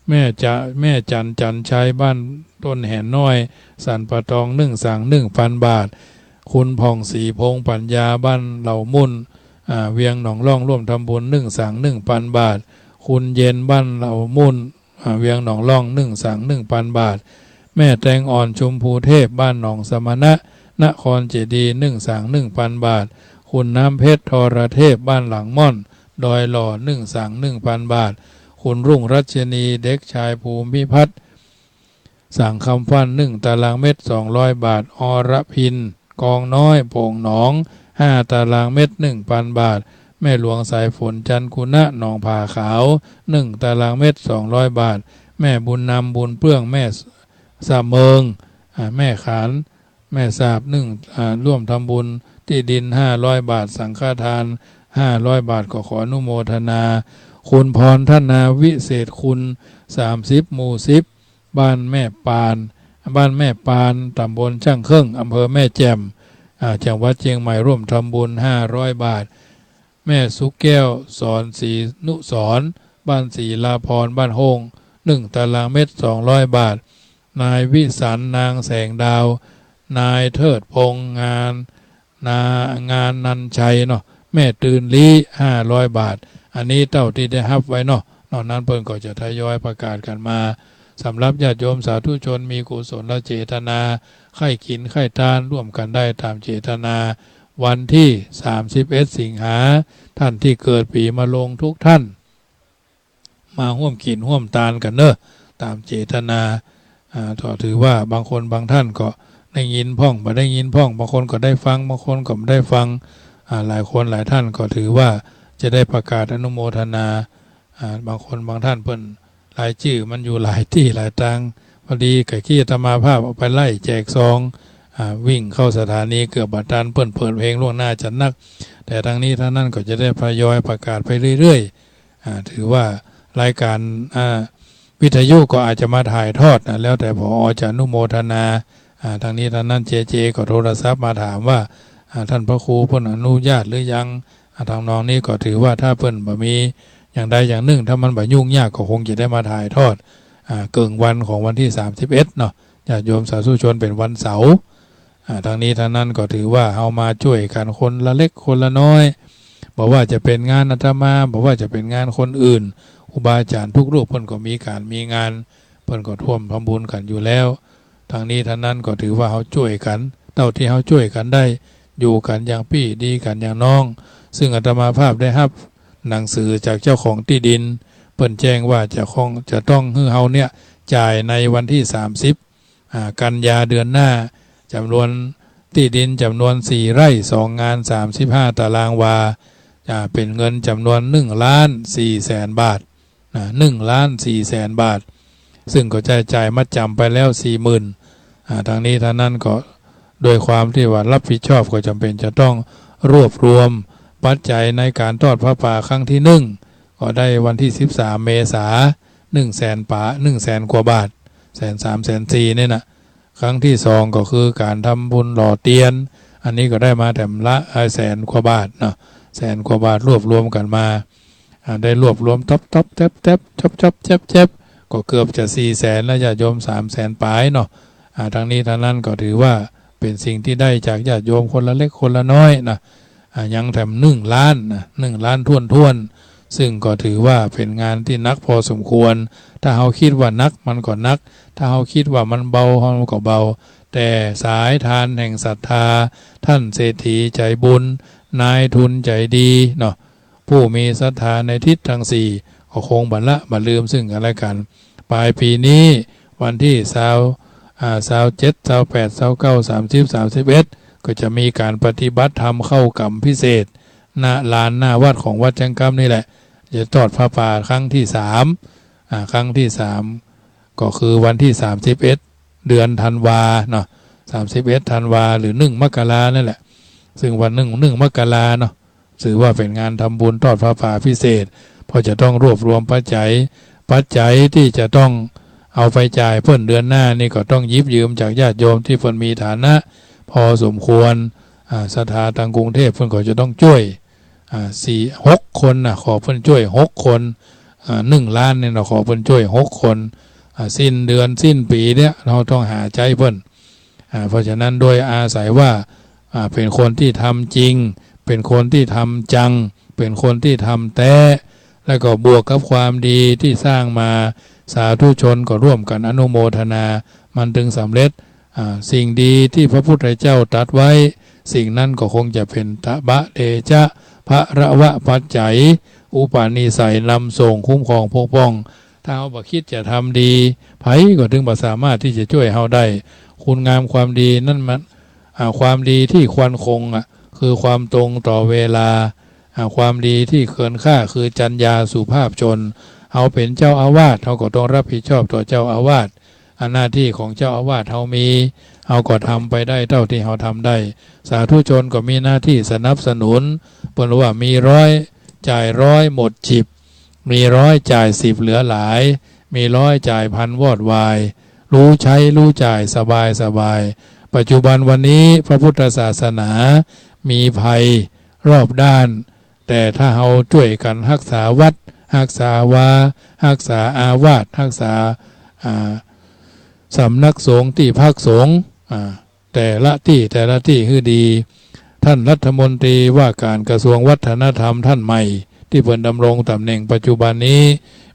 แม่จะ แม่จัน จันชัย บ้านต้นแหนน้อย สันป่าตอง นึ่งสัง นึ่งปันบาท คุณผ่องศรี พงษ์ปัญญา บ้านเหล่ามุ่น อ่า เวียงหนองล่อง ร่วมทำบุญ นึ่งสัง นึ่งปันบาท คุณเย็น บ้านเหล่ามุ่น อ่า เวียงหนองล่อง นึ่งสัง นึ่งปันบาท แม่แตงอ่อน ชมพูเทพ บ้านหนองสมณะ นครเจดีย์ นึ่งสัง นึ่งปันบาท คุณน้ำเพชร ทรเทพ บ้านหลังม่อน ดอยหล่อ นึ่งสัง นึ่งปันบาท คุณรุ่งรัชนี เด็กชายภูมิพัฒน์ สังคำฟั่น นึ่งตารางเมตร สองร้อยบาท อรพิน กองน้อย โป่งหนอง ห้าตารางเมตร นึ่งปันบาท แม่หลวงสายฝน จันทร์กุณะ หนองผาขาว นึ่งตารางเมตร สองร้อยบาท แม่บุญนำ บุญเปื้อง แม่สะเมิง อ่า แม่ขาน แม่สาบ นึ่ง อ่า ร่วมทำบุญตี้ดิน ห้าร้อยบาท สังฆทาน ห้าร้อยบาท ก็ขออนุโมทนา คุณพรธนาวิเศษคุณ สามสิบ หมู่สิบ บ้านแม่ปาน บ้านแม่ปาน ตำบลช่างเครื่อง อำเภอแม่แจ่ม อ่า จังหวัดเชียงใหม่ ร่วมทำบุญ ห้าร้อยบาท แม่สุแก้ว สอนศรีนุสรณ์ บ้านศรีลาพร บ้านโฮ่ง นึ่งตารางเมตร สองร้อยบาท นายวิสันต์ นางแสงดาว นายเทิดพงษ์ งาน นา งานนันชัยเนาะ แม่ตื่นลี้ ห้าร้อยบาท อันนี้เต้าตี้ได้ฮับไว้เนาะ นอกนั้นเปิ้นก็จะทยอยประกาศกั๋นมา สำหรับญาติโยมสาธุชนมีกุศลเจตนา ใค่กิ๋นใค่ตาน ร่วมกั๋นได้ต๋ามเจตนา วันตี้ สามสิบเอ็ด สิงหา ต้านตี้เกิดปี๋มะโรงทุกต้าน มาฮ่วมกิ๋นฮ่วมตานกั๋นเนาะ ต๋ามเจตนา อ่า ก็ถือว่าบางคนบางต้านก็ได้ยินพ่อง บ่ได้ยินพ่อง บางคนก็ได้ฟัง บางคนก็บ่ได้ฟัง อ่า หลายคนหลายต้านก็ถือว่าจะได้ประกาศอนุโมทนา อ่า บางคนบางต้านเปิ้น รายจื้อมันอยู่หลายตี้หลายตาง พอดีกะกี้อาตมาภาพเอาไปไล่แจกซอง อ่า วิ่งเข้าสถานีเกือบบ่ตัน เปิ้นเปิดเพลงล่วงหน้าจัดนัก แต่ตังนี้ตังนั้นก็จะได้ทยอยประกาศไปเรื่อยๆ อ่า ถือว่ารายก๋าน อ่า วิทยุก็อาจจะมาถ่ายทอดนะ แล้วแต่ ผอ จะอนุโมทนา อ่า ตังนี้ตังนั้น เจเจ ก็โทรศัพท์มาถามว่า อ่า ต้านพระครูเปิ้นอนุญาตหรือยัง อ่า ทำนองนี้ก็ถือว่าถ้าเปิ้นบ่มีอย่างใดอย่างนึ่ง ถ้ามันบ่ยุ่งยากก็คงจะได้มาถ่ายทอด อ่า เกิ่งวันของวันตี้ สามสิบเอ็ด เนาะ ญาติโยมสาธุชน เป๋นวันเสาร์ อ่า ตังนี้ตังนั้นก็ถือว่าเฮามาจ้วยกั๋นคนละเล็กคนละน้อย บ่ว่าจะเป๋นงานอาตมา บ่ว่าจะเป๋นงานคนอื่น ครูบาอาจ๋ารย์ทุกรูปเปิ้นก็มีก๋านมีงาน เปิ้นก็ร่วมทำบุญกั๋นอยู่แล้ว ตังนี้ตังนั้นก็ถือว่าเฮาจ้วยกั๋น เต้าตี้เฮาจ้วยกั๋นได้ อยู่กั๋นอย่างปี้ ดีกั๋นอย่างน้อง ซึ่งอาตมาภาพได้ฮับหนังสือจากเจ้าของตี้ดิน เปิ้นแจ้งว่าจะคง จะต้องหื้อเฮาเนี่ยจ่ายในวันตี้ สามสิบ อ่า กันยาเดือนหน้า จ๋ำนวนตี้ดินจ๋ำนวนสี่ไร่สองงาน สามสิบห้าตารางวา อ่า เป๋นเงินจ๋ำนวนหนึ่งล้านสี่แสนบาท นะ หนึ่งล้านสี่แสนบาท ซึ่งก็ได้จ่ายมัดจ๋ำไปแล้วสี่หมื่น อ่า ตังนี้ตังนั้นก็ด้วยความตี้ว่าฮับผิดชอบก็จ๋ำเป๋นจะต้องรวบรวมปัจจัยในก๋านทอดผ้าป่าครั้งตี้นึ่ง ก็ได้วันตี้สิบสามเมษา หนึ่งแสนป๋า หนึ่งแสนกว่าบาท แสนสาม แสนสี่เนี่ยนะ ครั้งตี้สองก็คือก๋านทำบุญหล่อเตียน อันนี้ก็ได้มาแถมละ เอ่อ แสนกว่าบาทเนาะ แสนกว่าบาทรวบรวมกั๋นมา อ่า ได้รวบรวมต๊อบต๊อบแต๊บแต๊บจ๊อบจ๊อบแจ๊บแจ๊บ ก็เกือบจะสี่แสนแล้ว ญาติโยม สามแสนป๋ายเนาะ อ่า ตังนี้ตังนั้นก็ถือว่าเป๋นสิ่งตี้ได้จากญาติโยมคนละเล็กคนละน้อยนะ อ่า ยังแถมหนึ่งล้านนะ หนึ่งล้านถ้วนๆ ซึ่งก็ถือว่าเป๋นงานตี้หนักพอสมควร ถ้าเฮากึ๊ดว่าหนักมันก็หนัก ถ้าเฮากึ๊ดว่ามันเบามันก็เบา แต่สายทานแห่งศรัทธา ต้านเศรษฐีใจ๋บุญ นายทุนใจ๋ดีเนาะ ผู้มีศรัทธาในทิศตังสี่ ก็คงบ่ละบ่ลืมซึ่งกั๋นและกั๋น ป๋ายปี๋นี้ วันตี้ซาว อ่า ซาวเจ็ด ซาวแปด ซาวเก้า สามสิบ สามสิบเอ็ด ก็จะมีก๋านปฏิบัติธรรมเข้ากรรมพิเศษ ณ ลานหน้าวัดของวัดแจ้งกำนี่แหละ จะทอดผ้าป่าครั้งตี้สาม อ่า ครั้งตี้สาม ก็คือวันตี้สามสิบเอ็ด เดือนธันวาเนาะ สามสิบเอ็ด ธันวา หรือ หนึ่ง มกรานั่นแหละ ซึ่งวัน หนึ่ง หนึ่ง มกราเนาะ ถือว่าเป๋นงานทำบุญทอดผ้าป่าพิเศษ เพราะจะต้องรวบรวมปัจจัย ปัจจัยตี้จะต้องเอาไปจ่ายเปิ้นเดือนหน้านี่ก็ต้องหยิบยืมจากญาติโยมตี้เปิ้นมีฐานะพอสมควร อ่า ศรัทธาตางกรุงเทพฯ เปิ้นก็จะต้องจ้วย อ่า สี่ หก คนน่ะ ขอเปิ้นจ้วยหกคน อ่า หนึ่งล้านเนี่ยเนาะ ขอเปิ้นจ้วยหกคน อ่า สิ้นเดือนสิ้นปี๋เนี่ย เฮาต้องหาใจ๊เปิ้น อ่า เพราะฉะนั้นโดยอาศัยว่า อ่า เป๋นคนตี้ทำจริง เป๋นคนตี้ทำจัง เป๋นคนตี้ทำแต๊ แล้วก็บวกกับความดีตี้สร้างมา สาธุชนก็ร่วมกั๋นอนุโมทนา มันจึงสำเร็จ อ่า สิ่งดีตี้พระพุทธเจ้าตรัสไว้ สิ่งนั้นก็คงจะเป๋นตบะเตจะ พละวะปัจจัย อุปนิสัยนำส่งคุ้มครองปกป้อง ถ้าเฮาบ่คิดจะทำดี ใผก็ถึงบ่สามารถตี้จะจ้วยเฮาได้ คุณงามความดีนั้นมัน อ่า ความดีตี้ควรคงอะ คือความตรงต่อเวลา อ่า ความดีตี้ควรค่า คือจรรยาสุภาพชน เฮาเป๋นเจ้าอาวาส เฮาก็ต้องรับผิดชอบต่อเจ้าอาวาส อ่า หน้าตี้ของเจ้าอาวาสเฮามี เฮาก็ทำไปได้เต้าตี้เฮาทำได้ สาธุชนก็มีหน้าตี้สนับสนุน เปิ้นว่ามีร้อยจ่ายร้อยหมดฉิบ มีร้อยจ่ายสิบเหลือหลาย มีร้อยจ่ายพันวอดวาย รู้ใช้รู้จ่ายสบายสบาย ปัจจุบันวันนี้พระพุทธศาสนามีภัยรอบด้าน แต่ถ้าเฮาจ้วยกั๋นฮักษาวัด ฮักษาวา ฮักษาอาวาส ฮักษา อ่า สำนักสงฆ์ตี้พักสงฆ์ อ่า แต่ละตี้แต่ละตี้หื้อดี ท่านรัฐมนตรีว่าก๋านกระทรวงวัฒนธรรมท่านใหม่ ตี้เปิ้นดำรงต๋ำแหน่งปัจจุบันนี้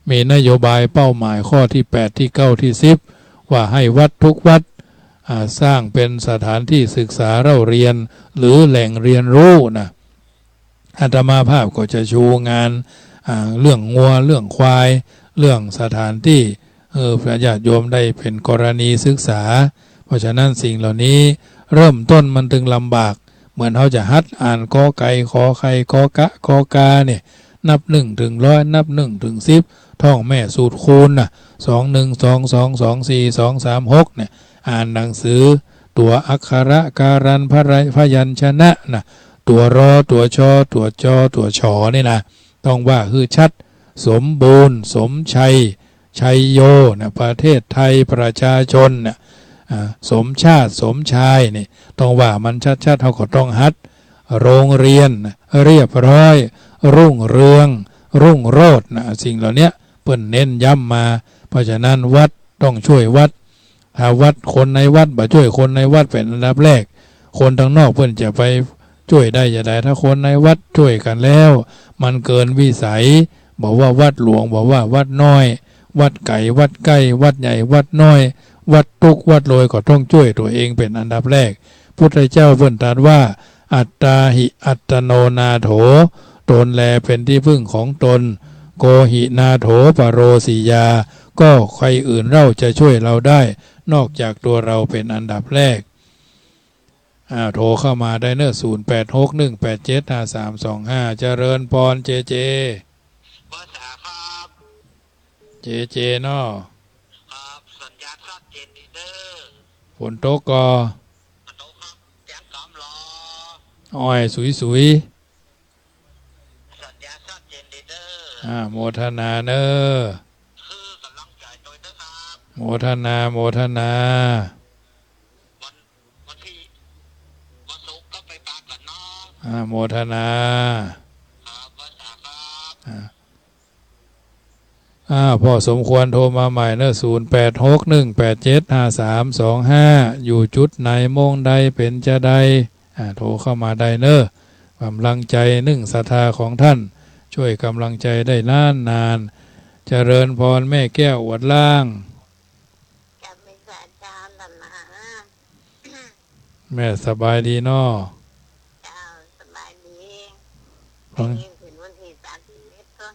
มีนโยบายเป้าหมายข้อตี้แปด ตี้เก้า ตี้สิบ ว่าให้วัดทุกวัด อ่า สร้างเป๋นสถานตี้ศึกษาเล่าเรียน หรือแหล่งเรียนรู้นะ อาตมาภาพก็จะชูงาน อ่า เรื่องงัว เรื่องควาย เรื่องสถานตี้ เออ พระญาติโยมได้เป๋นกรณีศึกษา เพราะฉะนั้นสิ่งเหล่านี้เริ่มต้นมันจึงลำบาก เหมือนเฮาจะหัดอ่านกอไก่ ขอไข่ กอกะ กอกาเนี่ย นับหนึ่งถึงร้อย นับหนึ่งถึงสิบ ท่องแม่สูตรคูณน่ะ สองหนึ่ง สองสอง สองสี่ สองสาม หก เนี่ย อ่านหนังสือ ตั๋วอักขระ การัน พระไร พยัญชนะน่ะ ตั๋วรอ ตั๋วชอ ตั๋วจอ ตั๋วฉอนี่นะ ต้องว่าหื้อชัด สมบูรณ์ สมชัย ชัยโยนะ ประเทศไทย ประชาชนนะ อ่า สมชาติ สมชายนี่ ต้องว่ามันชัดๆ เฮาก็ต้องหัด โรงเรียนนะ เรียบร้อย รุ่งเรือง รุ่งโรจน์นะ สิ่งเหล่าเนี้ยเปิ้นเน้นย้ำมา เพราะฉะนั้นวัดต้องจ้วยวัด ถ้าวัด คนในวัดบ่จ้วยคนในวัดเป๋นอันดับแรก คนตางนอกเปิ้นจะไปจ้วยได้จาใด ถ้าคนในวัดจ้วยกั๋นแล้ว มันเกินวิสัย บ่ว่าวัดหลวง บ่ว่าวัดน้อย วัดไก๋ วัดใก้ วัดใหญ่ วัดน้อย วัดตุ๊ก วัดรวย ก็ต้องจ้วยตั๋วเองเป๋นอันดับแรก พุทธเจ้าเปิ้นตรัสว่า อัตตาหิ อัตตโนนาโถ ตนแลเป๋นตี้พึ่งของตน โกหินาโถ ปโรสิยา ก็ใครอื่นเล่าจะจ้วยเราได้ นอกจากตั๋วเราเป๋นอันดับแรก อ่า โทรเข้ามาได้เนอะ ศูนย์แปดหก หนึ่งแปดเจ็ด ห้าสามสองห้า เจริญพร เจเจ ภาษาครับ เจเจเนาะ ครับ สัญญาณชัดเจนดีเด้อ ฝนตกก่อ ฝนตกครับ เสียงกำลอ อ้อยสุยๆ สัญญาณชัดเจนดีเด้อ อ่า โมทนาเนอะ คือกำลังใจ๋โดยเด้อครับ โมทนา โมทนา วัน วันตี้ วันศุกร์ก็ไปปากั๋นเนาะ อ่า โมทนา ครับ ภาษาครับ อ่า อ่า พอสมควรโทรมาใหม่เนอะ ศูนย์แปดหก หนึ่งแปดเจ็ด ห้าสามสองห้า อยู่จุดไหน โมงใด เป๋นจาใด อ่า โทรเข้ามาได้เนอะ กำลังใจ๋นึ่งศรัทธาของต้าน จ้วยกำลังใจ๋ได้นานๆ เจริญพรแม่แก้วอวดล่าง จะมีศรัทธามาหา แม่สบายดีเนาะ เจ้า สบายดี ฟัง ได้ยินเถิงวันตี้สามสิบเอ็ดก็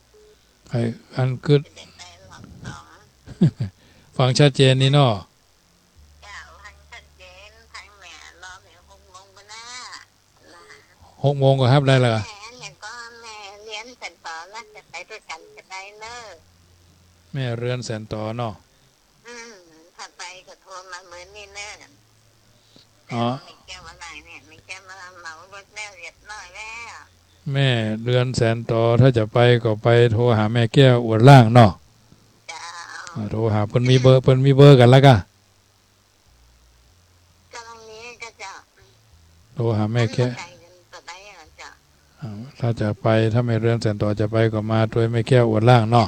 ไอ้อันกึ๊ด จะได้ไปรอบสอง ฟังชัดเจนนี่เนาะ เจ้า ฟังชัดเจน ฟังแม่ รอแม่หกโมงก่อนนะ หกโมงก็ฮับได้แล้ว แม่ แม่ก็แม่เรือนแสนต๋อ แล้วจะไปตวยกั๋นก็ได้เน่อ แม่เรือนแสนต๋อเนาะ อืม ถ้าไปก็โทรมาเบอร์นี้เน่อ อ๋อ แม่แก้วว่าไงเนี่ย แม่แก้วมาเหมารถแล้วเรียบร้อยแล้ว แม่เรือนแสนต๋อ ถ้าจะไปก็ไปโทรหาแม่แก้วอวดร่างเนาะ เจ้า อ่า โทรหาเปิ้นมีเบอร์ เปิ้นมีเบอร์กั๋นแล้วก่ะ กำลังมีก็เจ้า โทรหาแม่แก้ว มันบ่ไก๋กั๋นเต้าใด๋อะเจ้า อ่า ถ้าจะไป ถ้าแม่เรือนแสนต๋อจะไปก็มาตวยแม่แก้วอวดร่างเนาะ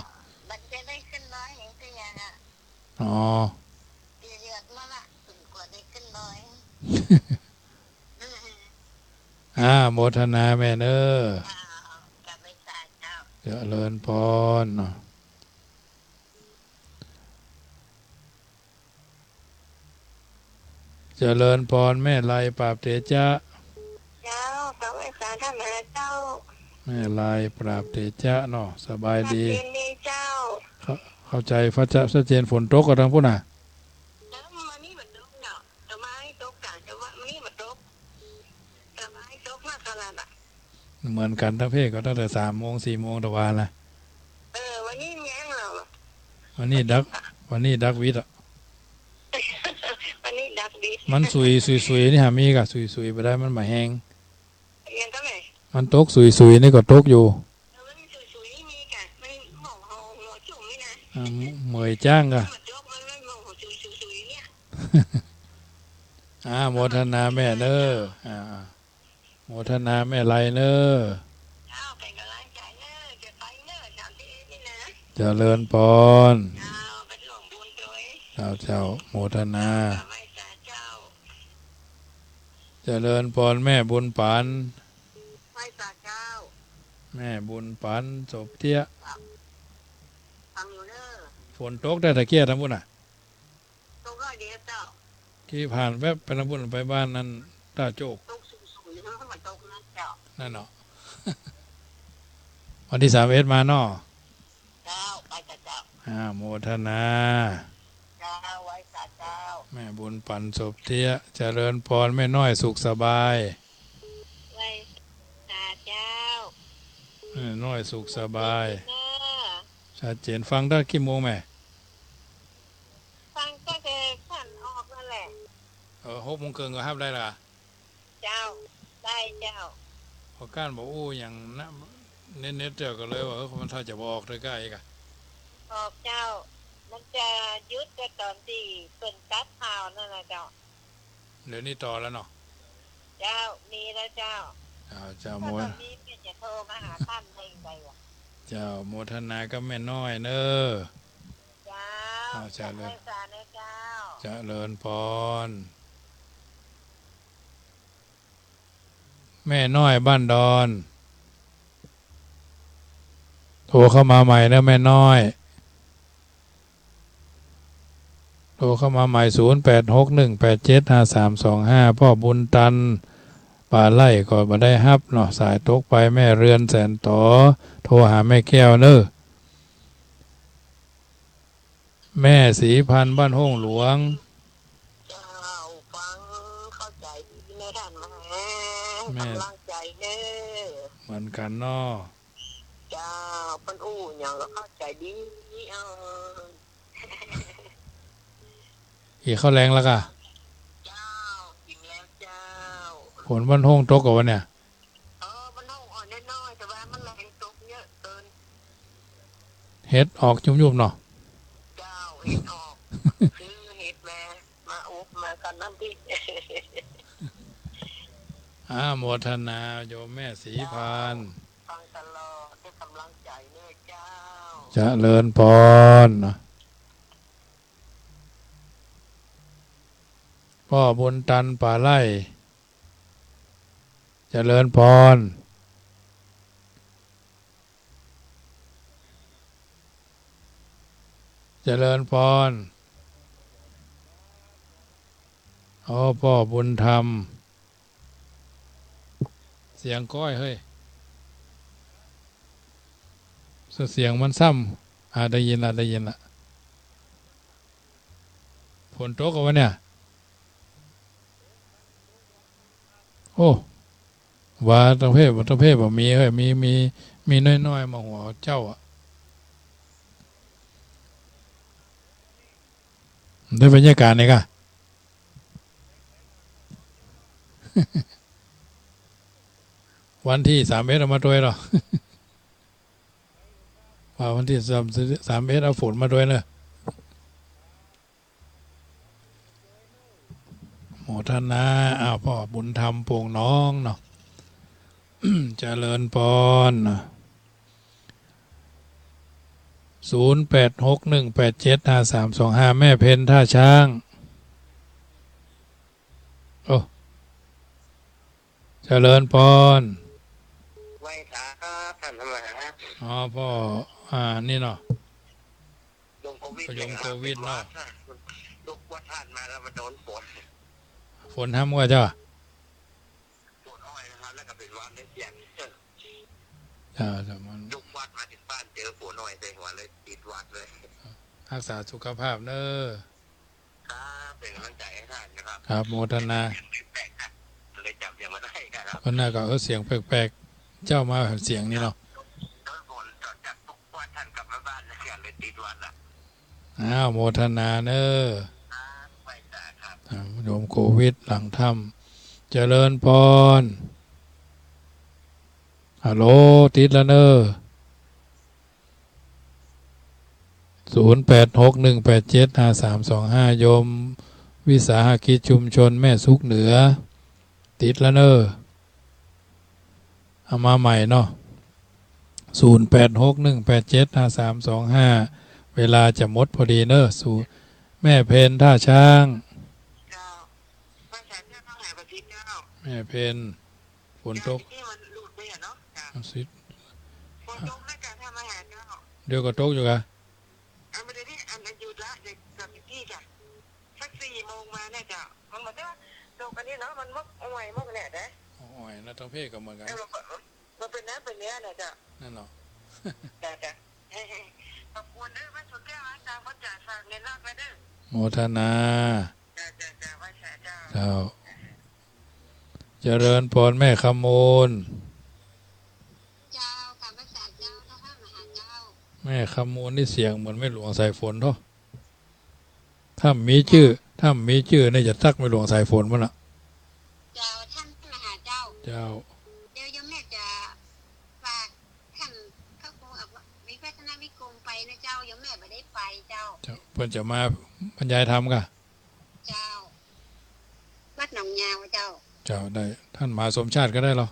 บัดจะได้ขึ้นดอยเองก็ยังอะ อ๋อ เดือดมาละ ถึงกว่าได้ขึ้นดอย อ่า โมทนาแม่เน่อ เจ้า กราบไหว้สาเจ้า เจริญพรเนาะ เจริญพรแม่ไล ปราบเถจะ เจ้า กราบไหว้สาท่านแม่เจ้า แม่ไล ปราบเถจะเนาะ สบายดี ชัดเจนดีเจ้า เข้า เข้าใจ๋ฟ้าจะชัดเจน ฝนตกก่อตังปุ้นน่ะ เจ้า มื้อนี้บ่ตกเนาะ แต่มื้อนี้ตกกลาง แต่ว่ามื้อนี้บ่ตก แต่มื้อนี้ตกมาตลอดอะ เหมือนกั๋นตังเพศก็ตั้งแต่สามโมงสี่โมงตะวาละ เออ วันนี้แย้งเราอะ วันนี้ดัก วันนี้ดักวิดอะ วันนี้ดักวิด มันสุย สุย สุย นี่หามีก่ะ สุย สุย บ่ได้ มันบ่าแฮง ยังก็แม่ มันตกสุย สุย นี่ก็ตกอยู่ เออ มันสุย สุย นี่มีก่ะ มันหมองหัวจุ่มนี่นะ อ่า เหมยจ้างก่ะ มันตก มัน มันหมองหัวจุ่ม สุย สุย เนี่ย อ่า โมทนาแม่เน่อ อ่า โมทนาแม่ไลเน่อ เจ้า เป๋นก๋ำลังใจ๋เน่อ จะไปเน่อ สามสิบเอ็ดนี่นะ เจริญพร เจ้า ไปร่วมบุญตวย เจ้า เจ้า โมทนา เจ้า ไหว้สาเจ้า เจริญพรแม่บุญปั๋น ไหว้สาเจ้า แม่บุญปั๋น สบเตี้ย ฟังอยู่เน่อ ฝนตกได้ตะเกียะตังปุ้นน่ะ ตกน้อยเดียวเจ้า กี้ผ่านแวบไปตังปุ้น ไปบ้านนั่น ต้าโจก ตกสูงๆ อยู่ มันตกนะเจ้า นั่นเนาะ วันที่สามเอ็ดมาเนาะ เจ้า ไปเถอะเจ้า อ่า โมทนา เจ้า ไหว้สาเจ้า แม่บุญปั๋น สบเตี้ย เจริญพรแม่น้อย สุขสบาย ไหว้สาเจ้า แม่น้อย สุขสบาย เจ้า ชัดเจน ฟังตั้งกี่โมงแม่ ฟังตั้งแต่ก่อนออกนั่นแหละ เออ หกโมงเคิ่งก็ฮับได้ละ เจ้า ได้เจ้า พอก้านบ่อู้หยังนะ เน็ตๆ เตี้ยก็เลยว่า เออ มันถ้าจะบ่ออกใก้ๆ ก่ะ ออกเจ้า มันจะหยุดก็ต๋อนตี้เปิ้นตัดข่าวนั่นแหละเจ้า เดี๋ยวนี้ต่อแล้วเนาะ เจ้า มีแล้วเจ้า เจ้า เจ้า ถ้า โม ต๋อนนี้เปิ้นจะโทรมาหาต้านได้ไงวะ เจ้า โมทนากับแม่น้อยเน่อ เจ้า เจ้า เจริญ ไหว้สาเน่อเจ้า เจริญพร แม่น้อยบ้านดอน โทรเข้ามาใหม่เน่อแม่น้อย โทรเข้ามาใหม่ ศูนย์แปดหกหนึ่งแปดเจ็ดห้าสามสองห้า ป้อบุญตัน ป่าไร่ก็บ่ได้ฮับเนาะ สายตกไป แม่เรือนแสนต๋อ โทรหาแม่แก้วเน่อ แม่ศรีพันธุ์บ้านห้งหลวง เจ้า ฟังเข้าใจ๋ดีเน่อต้านแม่ แม่ ก๋ำลังใจ๋เน่อ เหมือนกั๋นเนาะ เจ้า เปิ้นอู้หยังก็เข้าใจ๋ดี เออ กิ๋นข้าวแลงแล้วก่ะ เจ้า กิ๋นแล้วเจ้า ฝนบ้านห้งตกก่ะวะเนี่ย เออ บ้านห้งอ่อนน้อยๆ แต่ว่ามันแลงตกเยอะเกิน เห็ดออกยุบๆ เนาะ เจ้า เห็ดออก ซื้อเห็ดมา มาอบมาต๋อนนั้นตี้ อ่า โมทนาโยมแม่ศรีพันธุ์ ฟังตลอด ได้ก๋ำลังใจ๋เน่อเจ้า เจริญพรเนาะ ป้อบุญตันป่าไร่ เจริญพร เจริญพร โอ้ ป้อบุญธรรม เสียงก้อยเฮ้ย เสียงมันซ้ำ อ่า ได้ยินละ ได้ยินละ ฝนตกกาวันเนี่ย โอ้ ว่าตังเพศ ตังเพศบ่มีเฮ้ย มี มี มีน้อยๆ มาหัวเจ้าอะ ได้บรรยากาศนี่กะ วันตี้สามเอ็ดเอามาตวยเหรอ ว่าวันตี้สาม สามเอ็ดเอาฝนมาตวยเนอะ โมทนา อ้าว ป้อบุญธรรม โป่งหนองเนาะ เจริญปอน ศูนย์แปดหกหนึ่งแปดเจ็ดห้าสามสองห้า แม่เพ็ญท่าช้าง โอ้ เจริญปอน ไหว้สาครับ ท่านธรรมหา อ๋อ ป้อ อ่า นี่เนาะ โยมโควิด โยมโควิดเนาะ ลุกวัดท่านมาแล้วมาโดนฝน ฝนห้ามว่าเจ้า ฝนอ้อยนะครับ แล้วก็เป็นหวัดเลยเสียง เจ้า เจ้า มัน ลุกวัดมาถึงบ้านเจอฝนอ้อยใส่หัวเลยติดหวัดเลย ฮักษาสุขภาพเน้อ ครับ เป็นกำลังใจให้ท่านนะครับ ครับ โมทนา แปลกๆ นะ เลยจำเสียงบ่ได้ครับ วันหน้าก็ เออ เสียงแปลกๆ เจ้ามาเสียงนี่เนาะ โดนฝนจากทุกวัดท่านกลับมาบ้านนะ เสียงเลยติดหวัดละ อ้าว โมทนาเน้อ ครับ ไหว้สาครับ อ่า โยมโควิดหลังถ้ำ เจริญปอน ฮัลโหล ติดแล้วเน้อ ศูนย์แปดหกหนึ่งแปดเจ็ดห้าสามสองห้า โยมวิสาหกิจชุมชนแม่สุขเหนือ ติดแล้วเน้อ เอามาใหม่เนาะ ศูนย์แปดหกหนึ่งแปดเจ็ดห้าสามสองห้า เวลาจะหมดพอดีเน้อ สู่ แม่เพ็ญท่าช้าง เจ้า ว่าสาเจ้าทั้งหลายประสิทธิ์เจ้า แม่เพ็ญ ฝนตก ที่มันหลุดไปอะเนาะ เจ้า อาทิตย์ ฝนตกนะเจ้า ท่านมหาเจ้า เดี๋ยวก็ตกอยู่กะ อันไม่ได้ที่อันนั้นหยุดละ เดี๋ยวกลับไปที่จ้ะ สักสี่โมงมาเนี่ยเจ้า มันบอกว่าตกอันนี้เนาะ มันมกอ่อยมกเนี่ยนะ อ่อยนะ ตังเพศก็เหมือนกัน เออ มันเป็นน้ำเป็นเนื้อเนี่ยเจ้า นั่นเนาะ จ้ะ จ้ะ ขอบคุณเด้อ พระสุแก้ว อาจารย์ คนจ่ายฝากเงินนอกแล้วเด้อ โมทนา จ้ะ จ้ะ จ้ะ ไหว้สาเจ้า เจ้า เจริญปอนแม่คำมูล เจ้า กราบไหว้สาเจ้า เจ้าข้ามหาเจ้า แม่คำมูลนี่เสียงเหมือนแม่หลวงสายฝนเนาะ ถ้ามีจื้อ ถ้ามีจื้อนี่จะตั๊กแม่หลวงสายฝนมันละ เจ้า ท่านมหาเจ้า เจ้า เดี๋ยวโยมแม่จะฝากท่านพระครูอภิวัฒนวิกรมไปนะเจ้า โยมแม่บ่ได้ไปเจ้า เจ้า เปิ้นจะมาบรรยายธรรมกะ เจ้า วัดหนองยาวเจ้า เจ้า ได้ ท่านมหาสมชาติก็ได้เหรอ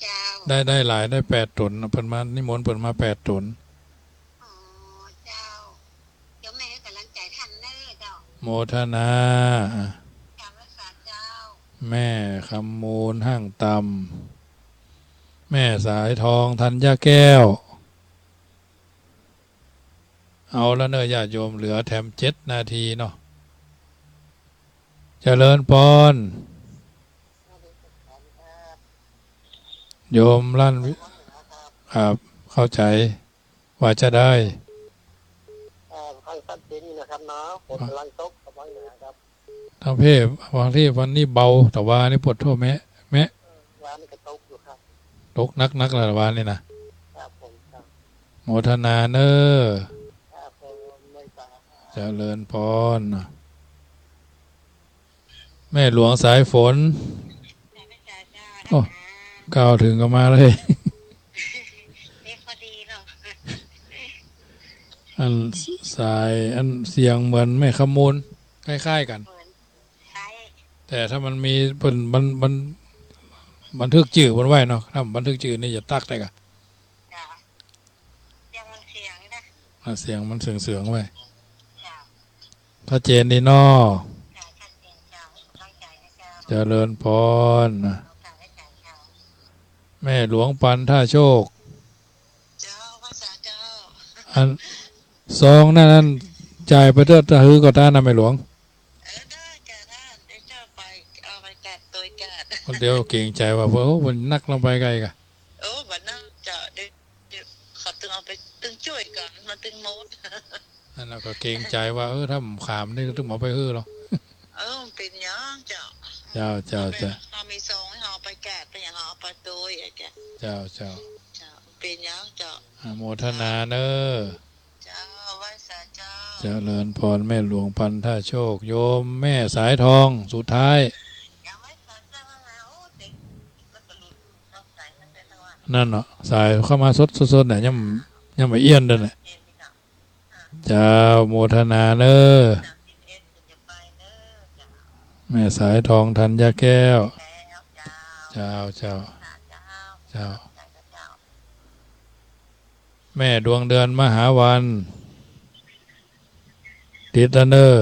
เจ้า ได้ ได้หลาย ได้แปดต๋น เปิ้นมานิมนต์เปิ้นมาแปดต๋น อ๋อ เจ้า เดี๋ยวแม่ให้กำลังใจท่านเน้อเจ้า โมทนา กราบไหว้สาเจ้า แม่คำมูลห้างต่ำ แม่สายทองธัญญาแก้ว เอาละเน้อญาติโยม เหลือแถมเจ็ดนาทีเนาะ เจริญปอน โยมลั่นวิ ครับ เข้าใจ๋ว่าจะได้ อ่า ฟังชัดเจนอยู่นะครับเนาะ ฝนกำลังตกครับ ทางเพศ บางทีวันนี้เบา แต่ว่านี่ปวดทั่วแมะ แมะ วานี้ก็ตกอยู่ครับ ตกนักๆ แล้ววานี้นะ ครับผม ครับ โมทนาเน้อ ครับผม ไหว้สา เจริญปอน แม่หลวงสายฝน โอ้ กล่าวเถิงก็มาเลย นี่พอดีเนาะ อันสาย อันเสียงเหมือนแม่คำมูล คล้ายๆ กั๋น เหมือน ใช่ แต่ถ้ามันมี เปิ้น มัน มัน บันทึกจื้อเปิ้นไว้เนาะ ถ้าบันทึกจื้อนี่จะตั๊กได้กะ จ้ะ เสียงมันเสียงนะ อ่ะ เสียงมันเสืองๆ ไว้ จ้ะ ชัดเจนดีเนาะ จ้ะ ชัดเจนเจ้า ตั้งใจ๋นะเจ้า เจริญปอน โอกาสได้จ่ายเจ้า แม่หลวงปันท่าโชค เจ้า ไหว้สาเจ้า อัน ซองนั่น อัน จ่ายไปเต๊อะ ตะหื้อก็ต้านนะแม่หลวง เออ ได้จ้ะ ได้ เดี๋ยวเจ้าไป เอาไปจัดโตยจัด คนเดียวเกรงใจ๋ว่า โอ้ มันนักลงไปไกลกะ โอ้ บ่นักเจ้า เดี๋ยว เดี๋ยวเขาตึงเอาไปตึงจ้วยก่อน มันตึงหมด นั่นแหละ ก็เกรงใจ๋ว่า เออ ถ้าบ่ขามนี่ตึงบ่ไปหื้อหรอก เออ มันเป๋นหยังเจ้า เจ้า เจ้า เฮาไป เจ้า เฮามีซอง เฮาเอาไปแกะ เป๋นหยัง เฮาเอาไปตวยอะเจ้า เจ้า เจ้า เจ้า เป๋นหยังเจ้า อนุโมทนาเน้อ เจ้า ไหว้สาเจ้า เจริญพร แม่หลวงพันธโชค โยมแม่สายทอง สุดท้าย ยังไหว้สาเจ้ามา โอ้ เจ๋ง แล้วก็หลุด เข้าสายมาแต่ละวัน นั่นเนาะ สายเข้ามาสดๆ เนี่ย ยัง ยังบ่เอี้ยนเด้อเนี่ย เจ้า โมทนาเน้อ แม่สายทอง ธัญญาแก้ว เจ้า เจ้า เจ้า แม่ดวงเดือน มหาวัน ติดแล้วเน้อ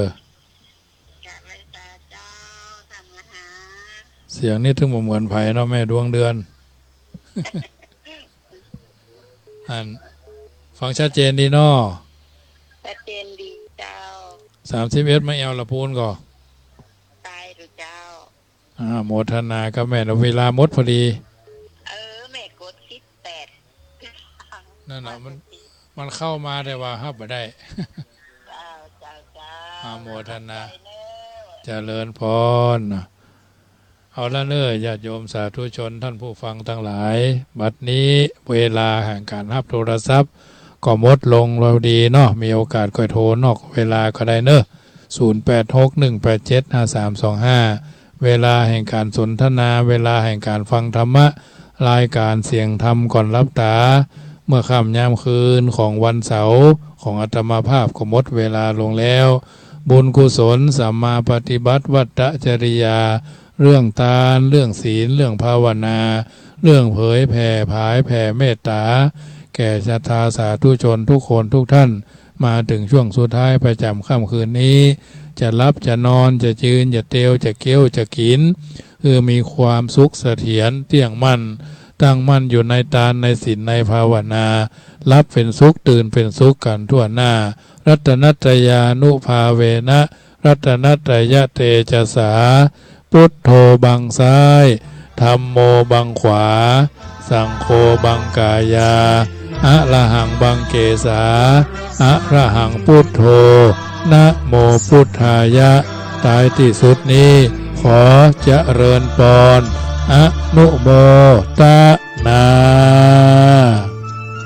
เสียงนี่ตึงบ่เหมือนใผเนาะ แม่ดวงเดือน อัน ฟังชัดเจนดีเนาะ ชัดเจนดีเจ้า สามสิบเอ็ด มาแอ่วละปูนก่อ ตายดูเจ้า อ่า โมทนากับแม่เนาะ เวลาหมดพอดี เออ แม่กดสิบแปด นั่นน่ะ มัน มันเข้ามาแต่ว่าฮับบ่ได้ เจ้า เจ้า เจ้า อนุโมทนา ขอบใจเน้อ เจริญพร เอาละเน้อ ญาติโยมสาธุชน ท่านผู้ฟังตังหลาย บัดนี้เวลาแห่งก๋านฮับโทรศัพท์ก็หมดลงแล้วดีเนาะ มีโอกาสก็โทรนอกเวลาก็ได้เน้อ ศูนย์แปดหก หนึ่งแปดเจ็ด ห้าสามสองห้า เวลาแห่งก๋านสนทนา เวลาแห่งก๋านฟังธรรมะ รายก๋านเสียงธรรมก่อนหลับต๋า เมื่อค่ำยามคืนของวันเสาร์ของอาตมาภาพก็หมดเวลาลงแล้ว บุญกุศลสัมมาปฏิบัติวัตตจริยา เรื่องตาน เรื่องศีล เรื่องภาวนา เรื่องเผยแผ่ผายแผ่เมตต๋า แก่ศรัทธาสาธุชนทุกคนทุกท่าน มาเถิงช่วงสุดท้ายประจ๋ำค่ำคืนนี้ จะหลับจะนอน จะจืนจะเตียว จะเกี้ยวจะกิ๋น คือมีความสุขเสถียรเตี้ยงมั่น ตั้งมั่นอยู่ในตานในศีลในภาวนา หลับเป๋นสุข ตื่นเป๋นสุขกั๋นทั่วหน้า รัตนัตตยานุภาเวนะ รัตนัตตยเตจสา พุทโธบังซ้าย ธัมโมบังขวา สังโฆบังกายา อะระหังบังเกสา อะระหังพุทโธ นะโมพุทธายะ ท้ายตี้สุดนี้ ขอเจริญปอน อนุโมตนา